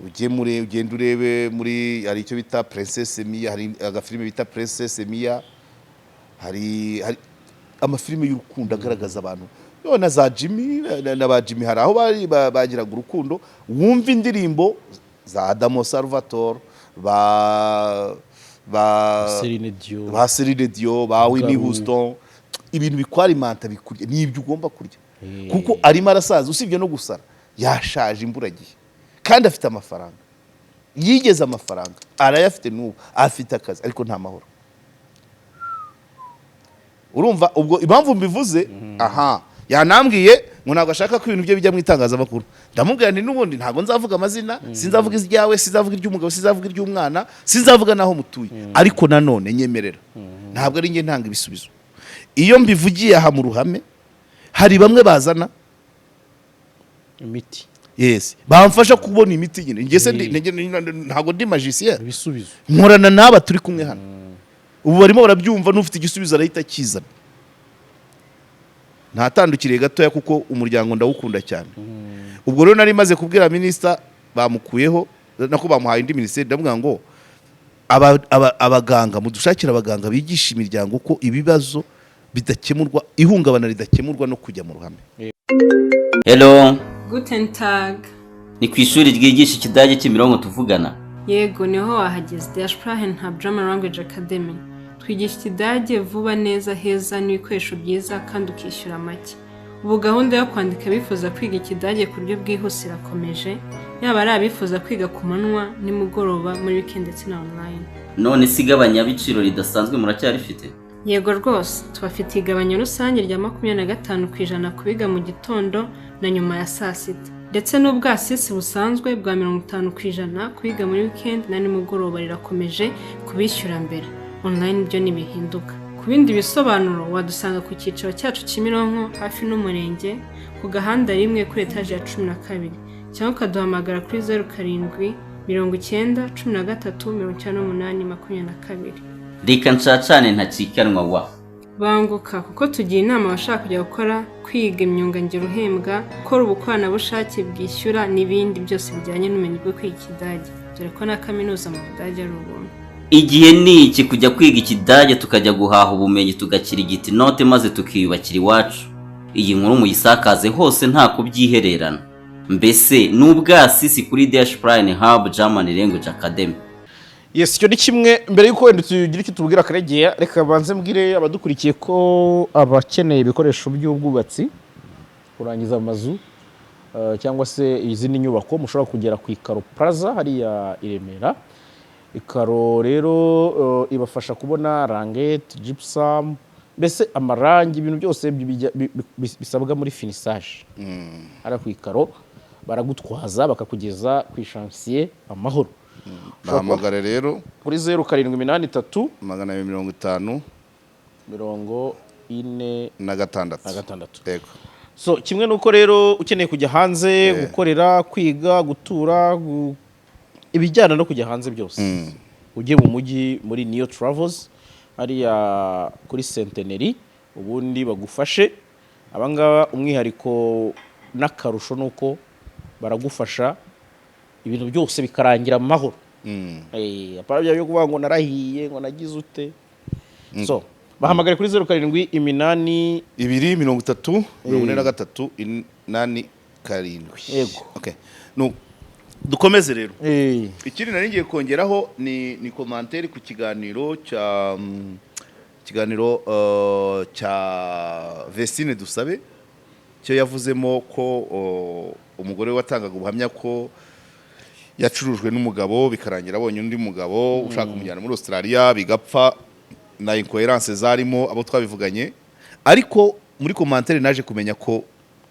Ujye muri, ugenda urebe muri, hari icyo bita Princesse Mia, hari agafilime bita Princesse Mia, hari amafilime y'urukundo agaragaza abantu yo na za Jimmy na ba Jimmy, hari aho bari bagiraga urukundo. Wumva indirimbo za Adamo Salvatore, ba Celine Dion. Ba Celine Dion, ba Whitney Garu. Houston. Ibintu bikwarimanta, bikurya, ni ibyo ugomba kurya, kuko arimo arasaza. Usibye no gusara, yashaje imburagihe kandi afite amafaranga. Yigeze amafaranga arayafite, n'ubu afite akazi, ariko nta mahoro. Urumva ubwo impamvu mbivuze aha? Yanambwiye ngo ntabwo ashaka ko ibintu bye bijya mu itangazamakuru. Ndamubwira nti: "N'ubundi ntabwo nzavuga amazina, sinzavuga iryawe, sinzavuga iry'umugabo, sinzavuga iry'umwana, sinzavuga n'aho mutuye. Ariko nanone nyemerera, ntabwo ari njye ntanga ibisubizo iyo mbivugiye aha mu ruhame." Hari bamwe bazana imiti. Yes, bamfasha kubona imiti nyine. Njye se ntabwo ndi magicien. Ibisubizo. Nkorana n'aba turi kumwe hano ubu, barimo barabyumva. N'ufite igisubizo arahita akizana. Ntatandukiriye gatoya kuko umuryango ndawukunda cyane. Ubwo rero nari maze kubwira minisita, bamukuyeho, nako bamuhaye indi minisiteri, ndamubwira ngo abaganga, mudushakire abaganga bigisha imiryango ko ibibazo bidakemurwa, ihungabana ridakemurwa no kujya mu ruhame. Hello. Guten Tag. Ni ku ishuri ryigisha Ikidage Kimironko tuvugana? Yego, niho wahageze. Der Sprachen Hub German Language Academy. Twigisha Ikidage vuba, neza, heza n'ibikoresho byiza, kandi ukishyura make. Ubu gahunda yo kwandika abifuza kwiga Ikidage ku buryo bwihuse irakomeje, yaba ari abifuza kwiga ku manywa, nimugoroba, muri weekend ndetse na online. None se igabanyabiciro ridasanzwe muracyarifite? Yego rwose, tubafitiye igabanya rusange rya 25% ku biga mu gitondo na nyuma ya saa sita, ndetse n'ubwasisi busanzwe bwa 50% ku biga muri weekend na nimugoroba. Rirakomeje kubishyura mbere. Online byo ntibihinduka. Ku bindi bisobanuro wadusanga ku cyicaro cyacu Kimironko, hafi n'umurenge, ku gahanda rimwe, kuri etaje ya 12, cyangwa ukaduhamagara kuri 0790139822. Reka nshacane, ntacikanwa wa. Banguka, kuko tugira inama abashaka kujya gukora, kwiga imyuga ngiro uhembwa, gukora ubukoranabushake bwishyura n'ibindi byose bijyanye n'ubumenyi bwo kwiga Ikidage, dore ko na kaminuza mu Budage ari ubuntu. Igihe ni iki kujya kwiga Ikidage, tukajya guhaha ubumenyi, tugakirigita inote, maze tukiyubakira iwacu. Iyi nkuru muyisakaze hose, nta kubyihererana. Mbese ni ubwasisi kuri Dash Prime Hub German Language Academy. Yes, icyo ni kimwe. Mbere y'uko wenda tugira icyo tubwira Karegeya, reka banze mbwire abadukurikiye ko abakeneye ibikoresho by'ubwubatsi, kurangiza amazu cyangwa se izindi nyubako, mushobora kugera ku Ikaro Plaza hariya i Remera. Ikaro rero ibafasha kubona languette, gypsum, mbese amarangi, ibintu byose bisabwa muri finissage. Hariya ku Ikaro baragutwaza bakakugeza ku i chantier amahoro. Bahamagare rero. Kuri 0783 250 46 na gatandatu. Na gatandatu. Yego. So kimwe nuko rero ukeneye kujya hanze gukorera, kwiga, gutura, ibijyana no kujya hanze byose, ujye mu mujyi muri Niyo Travels hariya kuri Centenary, ubundi bagufashe. Abangaba umwihariko n'akarusho ni uko baragufasha ibintu byose bikarangira amahoro. Apana bya byo kuvuga ngo narahiye, ngo nagize ute. So bahamagare kuri 078 2 30 43 87. Yego. Okay. No, dukomeze rero. Ikindi nari ngiye kongeraho ni commentaire ku kiganiro cya ikiganiro cya Vestine Dusabe, cyo yavuzemo ko umugore we watangaga ubuhamya ko yacurujwe n'umugabo, bikarangira abonye undi mugabo ushaka kumujyana muri Australia, bigapfa, na incohérence zarimo abo twabivuganye. Ariko muri commentaire naje kumenya ko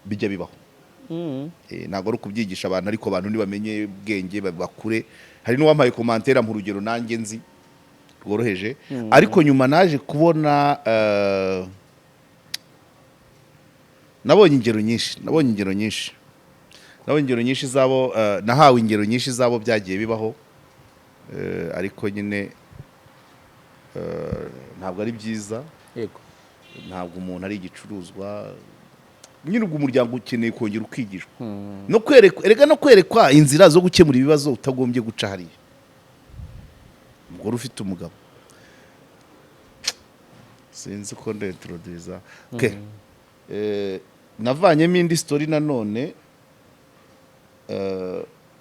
bijya bibaho. Ntabwo ari ukubyigisha abantu, ariko abantu ntibamenye ubwenge, bakure. Hari n'uwampaye commentaire mu rugero nanjye nzi rworoheje, ariko nyuma naje kubona nabonye ingero nyinshi, nabonye ingero nyinshi, nabonye ingero nyinshi zabo, nahawe ingero nyinshi zabo byagiye bibaho. Ariko nyine ntabwo ari byiza. Ntabwo umuntu ari igicuruzwa nyine. Ubwo umuryango ukeneye kongera ukigishwa no kwerekwa, erega no kwerekwa inzira zo gukemura ibibazo utagombye guca hariya. Umugore ufite umugabo, sinzi ko ndintroduza. Okay. Navanyemo indi story nanone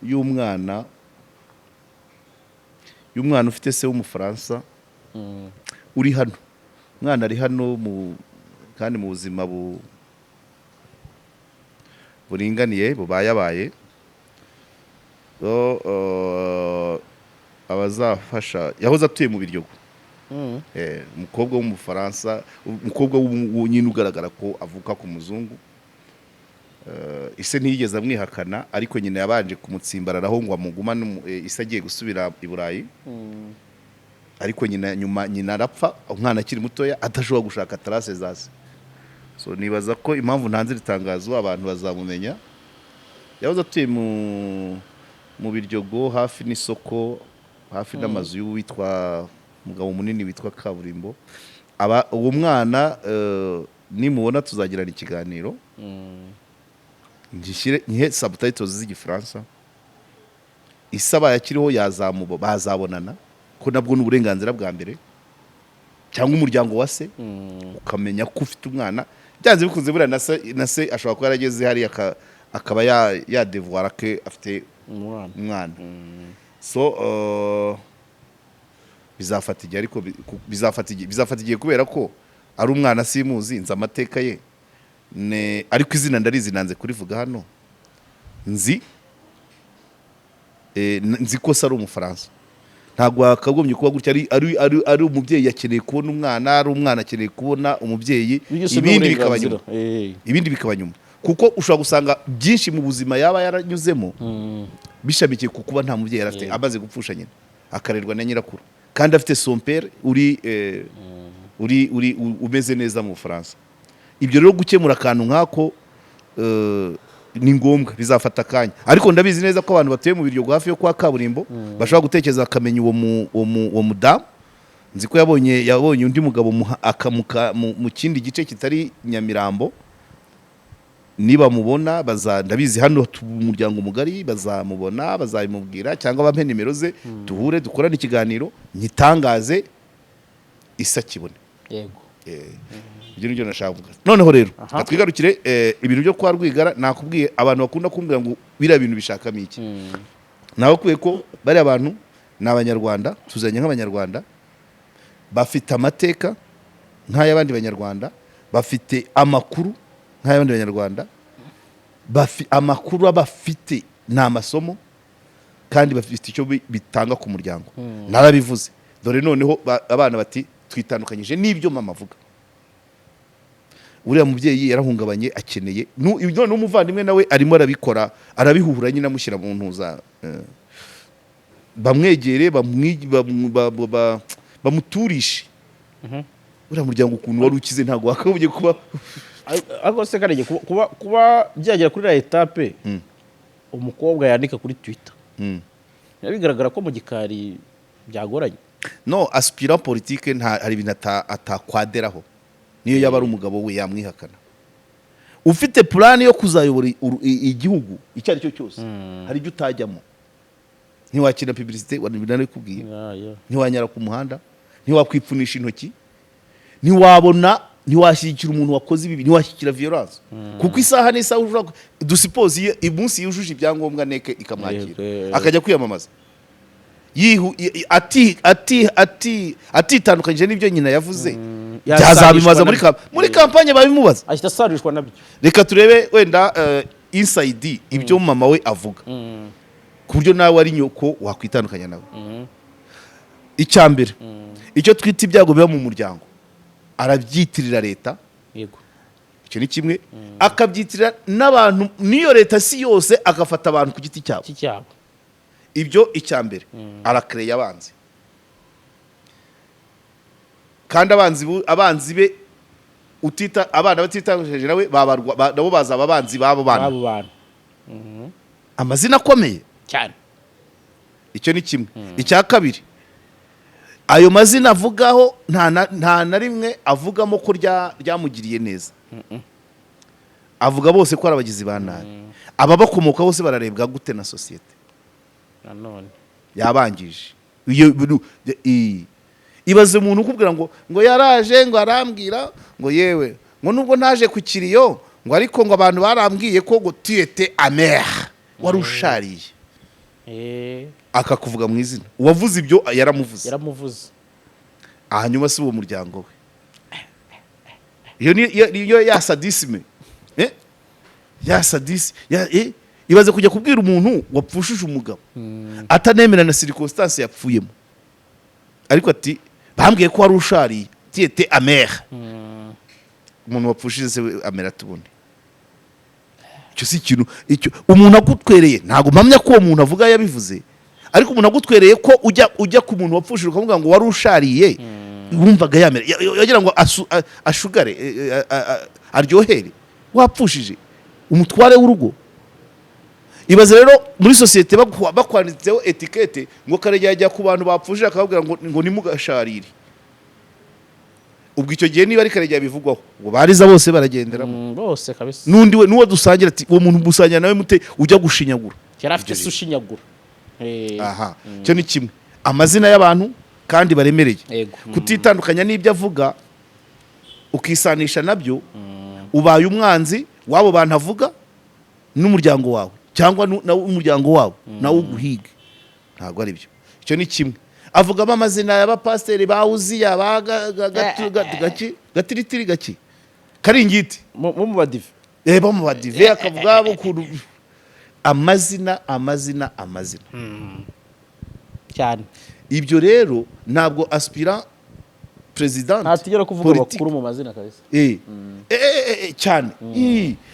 y'umwana ufite se w'Umufaransa uri hano. Umwana ari hano kandi mu buzima buringaniye, bubayabaye. So, abazafasha, yahoze atuye mu Biryogo. Umukobwa w'Umufaransa, umukobwa nyine ugaragara ko avuka ku muzungu. Ise ntiyigeze amwihakana, ariko nyina yabanje kumutsimbararaho ngo amugumane ise agiye gusubira i Burayi. Ariko nyina, nyuma nyina arapfa umwana akiri mutoya, adashobora gushaka trace za se. So nibaza ko impamvu ntanze iri tangazo, abantu bazamumenya. Yahoze atuye mu Biryogo, hafi n'isoko, hafi n'amazu y'uwitwa umugabo munini witwa Kaburimbo. Aba uwo mwana, nimubona tuzagirana ikiganiro, ngishyire nyihe subtitles z'Igifaransa. Isaba yakiriho yazamubo bazabonana, ko nabwo ni uburenganzira bwa mbere, cyangwa umuryango wa se ukamenya ko ufite umwana. Byanze bikunze buriya na se ashobora kuba yarageze hariya akaba yadevuwara ke afite umwana. Umwana. So bizafata igihe, ariko bizafata igihe kubera ko ari umwana simuzi, nzi amateka ye. Ariko izina ndarizi, nanze kurivuga hano. Nzi ko se ari Umufaransa. Ntabwo wakagombye kuba gutya. Ari umubyeyi akeneye kubona umwana, ari umwana akeneye kubona umubyeyi. Byose ni Ibindi bikaba uburenganzira. nyuma. Ibindi bikaba nyuma, kuko ushobora gusanga byinshi mu buzima yaba yaranyuzemo bishamikiye ku kuba nta mubyeyi yari afite, amaze gupfusha nyina akarerwa na nyirakuru, kandi afite son père uri eh, uri uri umeze neza mu Bufaransa. Ibyo rero, gukemura akantu nk'ako ni ngombwa, bizafata akanya. Ariko ndabizi neza ko abantu batuye mu Biryogo hafi yo kwa Kaburimbo bashobora gutekereza bakamenya uwo mudamu. Nzi ko yabonye undi mugabo akamuka mu kindi gice kitari Nyamirambo. Nibamubona baza, ndabizi hano umuryango mugari, bazamubona, bazabimubwira cyangwa bampe nimero ze, duhure dukorane ikiganiro, nyitangaze isa kibone. Ibyo nibyo nashaka kuvuga. Noneho rero twigarukire ibintu byo kwa Rwigara. Nakubwiye, abantu bakunda kumbwira ngo biriya bintu bishakamo iki. Nabakwiye ko bariya bantu ni Abanyarwanda, tuzanye nk'Abanyarwanda, bafite amateka nk'ay'abandi Banyarwanda, bafite amakuru nk'ay'abandi Banyarwanda. Amakuru bafite ni amasomo, kandi bafite icyo bitanga ku muryango. Narabivuze. Dore noneho abana bati: "Twitandukanyije n'ibyo mama avuga." Uriya mubyeyi yarahungabanye, akeneye noneho umuvandimwe nawe arimo arabikora, arabihuhura nyine, amushyira mu ntuza, bamwegere, bamuturishe. Uriya muryango ukuntu wari ukize, ntabwo wakagombye kuba. Ariko se Karege, kuba byagera kuri iriya étape, umukobwa yandika kuri Twitter, biba bigaragara ko mu gikari byagoranye. No aspirant politique, nta hari ibintu atakwaderaho, niyo yaba ari umugabo we yamwihakana. Ufite plan yo kuzayobora igihugu icyo ari cyo cyose, hari ibyo utajyamo. Ntiwakina publicité, narabikubwiye. Ntiwanyara ku muhanda, ntiwakwipfunisha intoki, ntiwabona, ntiwashyigikira umuntu wakoze ibibi, ntiwashyigikira violence, kuko isaha n'isaha ushobora dusipoze iyo umunsi yujuje ibyangombwa neke ikamwakira, akajya kwiyamamaza yihu i- ati ati ati atitandukanyije n'ibyo nyina yavuze, byazabimaza muri kampanye babimubaza. Ahita asarishwa nabyo. Reka turebe wenda inside ibyo mama we avuga, ku buryo nawe ari nyoko wakwitandukanya nawe. Icya mbere, icyo twita ibyago biba mu muryango, arabyitirira leta. Icyo ni kimwe. Akabyitirira n'abantu, n'iyo leta si yose, agafata abantu ku giti cyabo. Iki cyabo. Ibyo icya mbere, arakereye abanzi, kandi abanzi be utita abana batitangije nawe babarwa nabo bazaba abanzi b'abo bana. B'abo bantu. Amazina akomeye. Cyane. Icyo ni kimwe. Icya kabiri, ayo mazina avugaho nta na rimwe avugamo ko ryamugiriye neza. Avuga bose ko ari abagizi ba nabi. Ababakomoka bose bararebwa gute na sosiyete? Nanone. Yabangije. Iyo ibaze umuntu ukubwira ngo yaraje, ngo arambwira ngo yewe, ngo nubwo ntaje ku kiriyo, ngo ariko ngo abantu barambwiye ko ngo tu étais amer, wari ushariye. Akakuvuga mu izina. Uwavuze ibyo yaramuvuze. Yaramuvuze. Hanyuma si uwo muryango we, iyo ni iyo ya sadisme, ya sadisi ya, ibaze kujya kubwira umuntu wapfushije umugabo, atanemera na circonstance yapfuyemo, ariko ati: "Bambwiye ko wari ushariye, tu étais amer." Umuntu wapfushije se we amera tubone? Icyo si ikintu. Icyo umuntu agutwereye, ntabwo mpamya ko uwo muntu avuga yabivuze, ariko umuntu agutwereye ko ujya ku muntu wapfushije ukamubwira ngo wari ushariye. Wumvaga yamera yagira ngo ashugare, aryohere. Wapfushije umutware w'urugo. Ibaze rero muri sosiyete bakwanditseho étiquette ngo Karegeya ajya ku bantu bapfushije akababwira ngo nimugasharire. Ubwo icyo gihe niba ari Karegeya bivugwaho, ubwo bariza bose baragenderamo. Bose kabisa. N'undi we n'uwo dusangira ati: "Uwo muntu musangira nawe mute ujya gushinyagura?" Yari afite Ibyo se rero. ushinyagura. Aha, icyo ni kimwe, amazina y'abantu kandi baremereye. Kutitandukanya n'ibyo avuga, ukisanisha nabyo, ubaye umwanzi w'abo bantu avuga n'umuryango wawe, cyangwa nawe umuryango wabo nawe uguhige. Ntabwo ari byo. Icyo ni kimwe. Avugamo amazina y'abapasiteri ba Uziya, ba gaki, Gatiritiri, gaki, Karingiti. Mu badive. Bo mu badive. Akavuga ukuntu amazina, amazina, amazina. Cyane. Ibyo rero ntabwo aspirant président Ntatigera kuvuga politique. abakuru mu mazina kabisa. Cyane.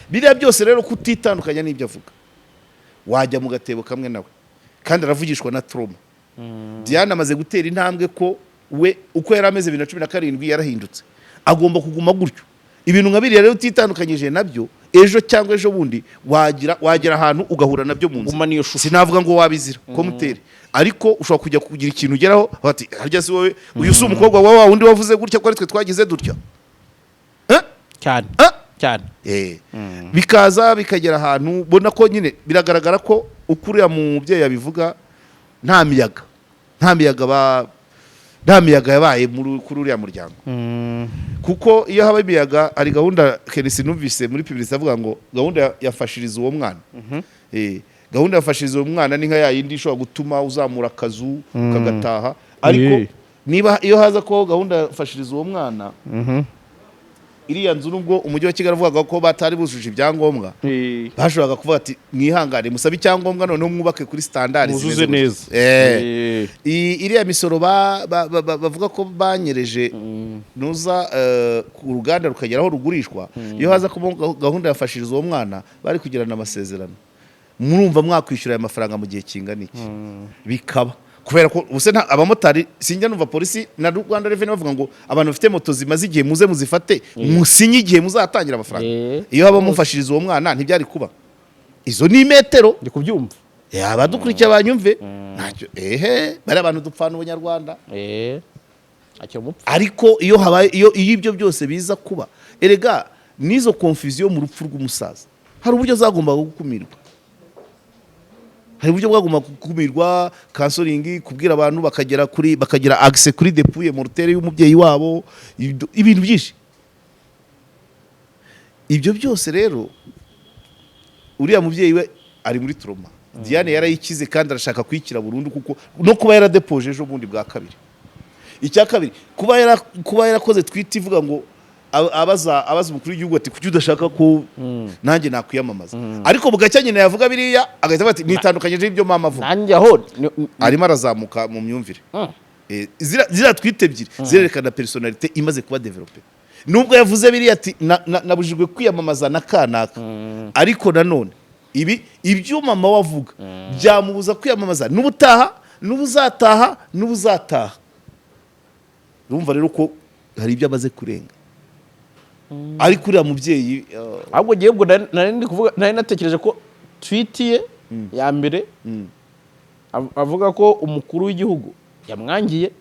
Biriya byose rero, kutitandukanya n'ibyo avuga, wajya mu gatebo kamwe nawe, kandi aravugishwa na trauma. Diane amaze gutera intambwe ko we uko yari ameze 2017 yarahindutse, agomba kuguma gutyo. Ibintu nka biriya rero utitandukanyije nabyo, ejo cyangwa ejo bundi wagira wagera ahantu ugahura nabyo mu nzira. Gumana iyo shusho. Sinavuga ngo wabizira ko mutere, ariko ushobora kujya kugira ikintu ugeraho bati: "Harya si wowe, uyu si umukobwa wa wa wundi wavuze gutya, ko ari twe twagize dutya?" Eh? Cyane. Eh? Cyane. Bikaza bikagera ahantu ubona ko nyine biragaragara ko uko uriya mubyeyi abivuga, nta miyaga nta miyaga yabaye kuri uriya muryango, kuko iyo haba imiyaga, hari gahunda Kenisi numvise muri publicité avuga ngo gahunda yafashiriza uwo mwana. Gahunda yafashiriza uwo mwana ni nka ya yindi ishobora gutuma uzamura akazu ukagataha, ariko niba iyo haza ko gahunda yafashiriza uwo mwana, iriya nzu, nubwo Umujyi wa Kigali avugaga ko batari bujuje ibyangombwa, bashoboraga kuvuga ati: "Mwihangane, musabe icyangombwa, noneho mwubake kuri standard Muzuze zimeze gutya." neza. Iriya misoro bavuga ko banyereje nuza ku ruganda rukagera aho rugurishwa, iyo haza kuba gahunda yafashiriza uwo mwana, bari kugirana amasezerano: "Murumva mwakwishyura aya mafaranga mu gihe kingana iki?" Bikaba kubera ko ubuse nta abamotari, sinjya numva polisi na Rwanda Revenue bavuga ngo abantu bafite moto zimaze igihe muze muzifate, musinye igihe muzatangira amafaranga. Iyo haba mufashiriza uwo mwana, ntibyari kuba izo ni metero. Ndi kubyumva. Abadukurikiye banyumve, ntacyo ehe bari abantu dupfana ubunyarwanda. Ntacyo mupfa. Ariko iyo habaye, iyo ibyo byose biza kuba, erega n'izo confusion mu rupfu rw'umusaza hari uburyo zagombaga gukumirwa, hari uburyo bwagombaga gukumirwa: counseling, kubwira abantu bakagera kuri, bakagira accès kuri dépouille mortelle y'umubyeyi wabo, ibintu byinshi. Ibyo byose rero, uriya mubyeyi we ari muri trauma. Diane yarayikize kandi arashaka kuyikira burundu, kuko no kuba yaradepoje ejo bundi bwa kabiri. Icya kabiri, kuba yarakoze tweet ivuga ngo abaza umukuru w'igihugu ati: "Kuki udashaka ko nanjye nakwiyamamaza?" Ariko bugacya nyina yavuga biriya, agahita avuga ati: "Nitandukanyije n'ibyo mama avuga." Nanjye aho Arimo arazamuka mu myumvire. Ziriya tweet ebyiri zirerekana personnalité imaze kuba développée. Nubwo yavuze biriya ati: "Nabujijwe kwiyamamaza na kanaka," ariko nanone ibi ibyo mama we avuga byamubuza kwiyamamaza n'ubutaha, n'ubuzataha, n'ubuzataha. Urumva rero ko hari ibyo amaze kurenga, ariko uriya mubyeyi Ahubwo ngewe ubwo nari ndi kuvuga, nari natekereje ko tweet ye ya mbere avuga ko umukuru w'igihugu yamwangiye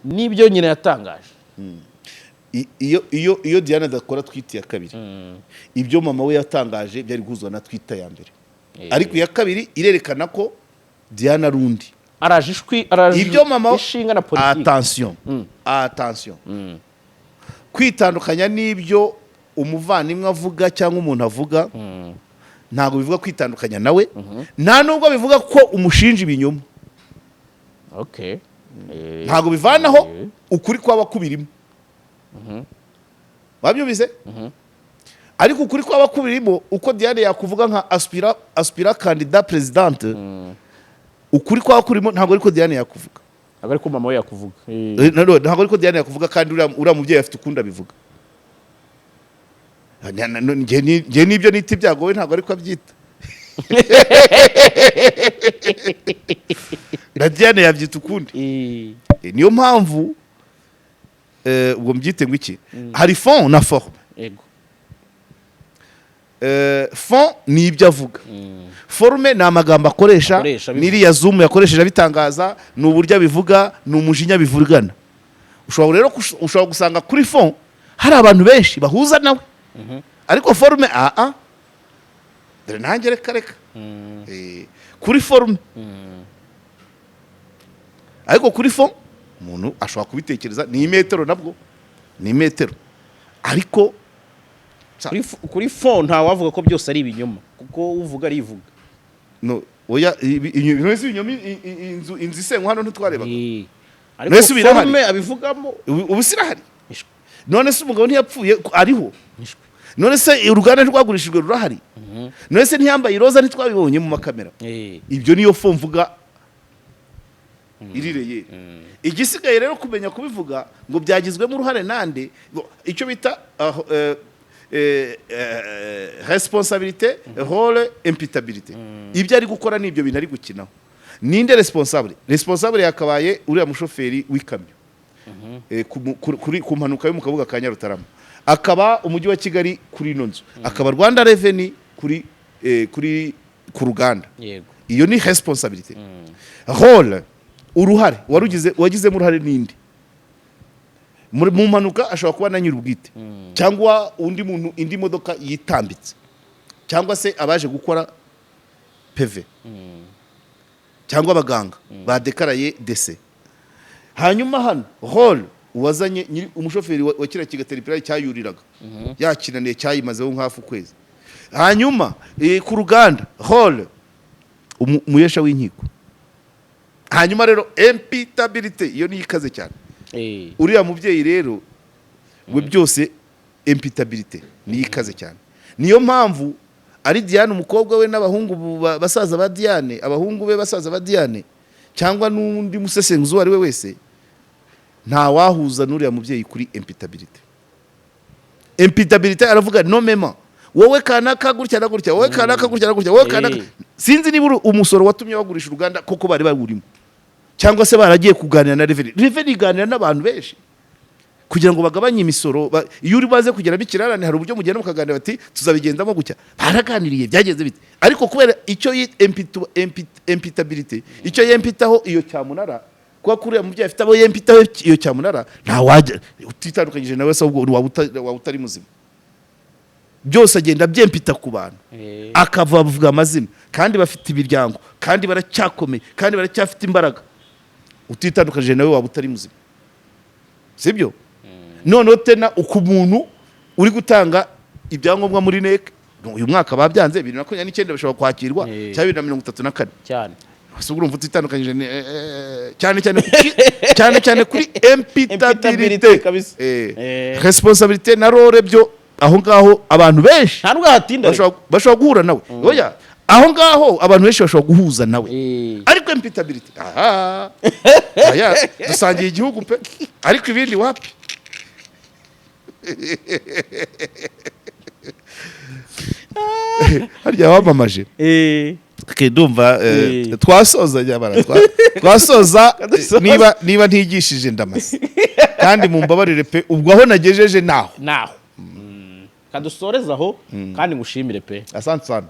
n'ibyo nyina yatangaje. Iyo Diane adakora tweet ya kabiri, ibyo mama we yatangaje byari guhuzwa na tweet ya mbere, ariko iya kabiri irerekana ko Diane ari undi. Araje ishwi, araje Ibyo mama ishinga na politiki. Attention, attention, kwitandukanya n'ibyo umuvandimwe avuga cyangwa umuntu avuga ntabwo bivuga kwitandukanya nawe, nta nubwo bivuga ko umushinja ibinyoma. Ntabwo bivanaho ukuri kwaba kubirimo, wabyumvise? Ariko ukuri kwaba kubirimo, uko Diane yakuvuga nka aspirant candidat présidente, ukuri kwaba kurimo ntabwo ariko Diane yakuvuga. Ntabwo ariko mama we yakuvuga. No, ntabwo ariko Diane yakuvuga, kandi uriya mubyeyi afite ukundi abivuga. Njye nibyo nita ibyago, we ntabwo ariko abyita, na Diane yabyita ukundi. Niyo mpamvu Ubwo mbyite ngo iki? Hari fond na forme. Fond ni ibyo avuga, forme ni amagambo akoresha. Akoresha, abivuga. N'iriya Zoom yakoresheje abitangaza, ni uburyo abivuga, ni umujinya bivugana. Ushobora rero ushobora gusanga kuri fond hari abantu benshi bahuza nawe, ariko forme, aa, dore nanjye reka reka. Kuri forme, ariko kuri fond umuntu ashobora kubitekereza, ni imetero, nabwo ni imetero, ariko Kuri fond ntawavuga ko byose ari ibinyoma, kuko uvuga arivuga. No, oya, none se ibinyoma, inzu isenywa hano ntitwarebaga? Ariko Mbese birahari? forme abivugamo. Ubu sirahari. Ishwe. None se umugabo ntiyapfuye ariho? Ishwe. None se uruganda rwagurishijwe rurahari? None se ntiyambaye iroza, ntitwabibonye mu makamera? Ibyo niyo fond mvuga irireye. Igisigaye rero kumenya kubivuga ngo byagizwemo uruhare nande, ngo icyo bita responsabilité, rôle, imputabilité. Ibyo ari gukora ni ibyo bintu ari gukinaho. Ninde responsable? Responsable yakabaye uriya mushoferi w'ikamyo ku mpanuka yo mu Kabuga ka Nyarutarama, akaba Umujyi wa Kigali kuri ino nzu, akaba Rwanda Revenue kuri ku ruganda. Iyo ni responsabilité. Rôle, uruhare warugize, wagizemo uruhare ninde mu mpanuka? Ashobora kuba na nyir'ubwite, cyangwa undi muntu, indi modoka yitambitse, cyangwa se abaje gukora PV, cyangwa abaganga badekaraye décès. Hanyuma hano rôle, uwazanye nyiri umushoferi wa kiriya kigateripirari cyayuriraga yakinaniye, cyayimazeho nk'hafi ukwezi. Hanyuma ku ruganda, rôle, umuhesha w'inkiko. Hanyuma rero imputabilité, iyo niyo ikaze cyane. Uriya mubyeyi rero we byose imputabilité niyo ikaze cyane. Niyo mpamvu ari Diane umukobwa we n'abahungu basaza ba Diane, abahungu be basaza ba Diane, cyangwa n'undi musesenguzi uwo ari we wese, nta wahuza n'uriya mubyeyi kuri imputabilité. Imputabilité aravuga nomema: wowe kanaka gutya na gutya, wowe kanaka gutya na gutya, wowe kanaka. Sinzi niba umusoro watumye bagurisha uruganda koko bari bawurimo, cyangwa se baragiye kuganira na Revenue. Revenue iganira n'abantu benshi kugira ngo bagabanye imisoro. Iyo uri baze kugeramo ikirarane, hari uburyo mugenda mukaganira bati tuzabigendamo gutya. Baraganiriye, byagenze bite? Ariko kubera icyo imputabilité, icyo yempitaho iyo cyamunara, kuba kuriya mubyeyi afite abo yempitaho iyo cyamunara, nta wajya utitandukanyije nawe se, ahubwo waba utari muzima. Byose agenda abyempita ku bantu, akava avuga amazina, kandi bafite imiryango, kandi baracyakomeye, kandi baracyafite imbaraga. Utitandukanyije nawe waba utari muzima, sibyo? Noneho tena uku muntu uri gutanga ibyangombwa muri NEC uyu mwaka babyanze, 2029 bashobora kwakirwa, cyangwa 2034. Ese ubwo urumva utitandukanyije cyane cyane cyane cyane kuri imputabilité? Imputabilité kabisa. Responsabilité na rôle byo aho ngaho abantu benshi Nta nubwo hatinda. bashobora guhura nawe. Oya, aho ngaho abantu benshi bashobora guhuza nawe, ariko imputabilité, aha aya dusangiye igihugu pe, ariko ibindi wapi. Harya wamamaje? Okay, ndumva twasoza nyamara twasoza. Kadusoza. Niba ntigishije ndamaze, kandi mumbabarire pe, ubwo aho nagejeje naho. Naho kadusoreza aho, kandi ngushimire pe. Asante sana.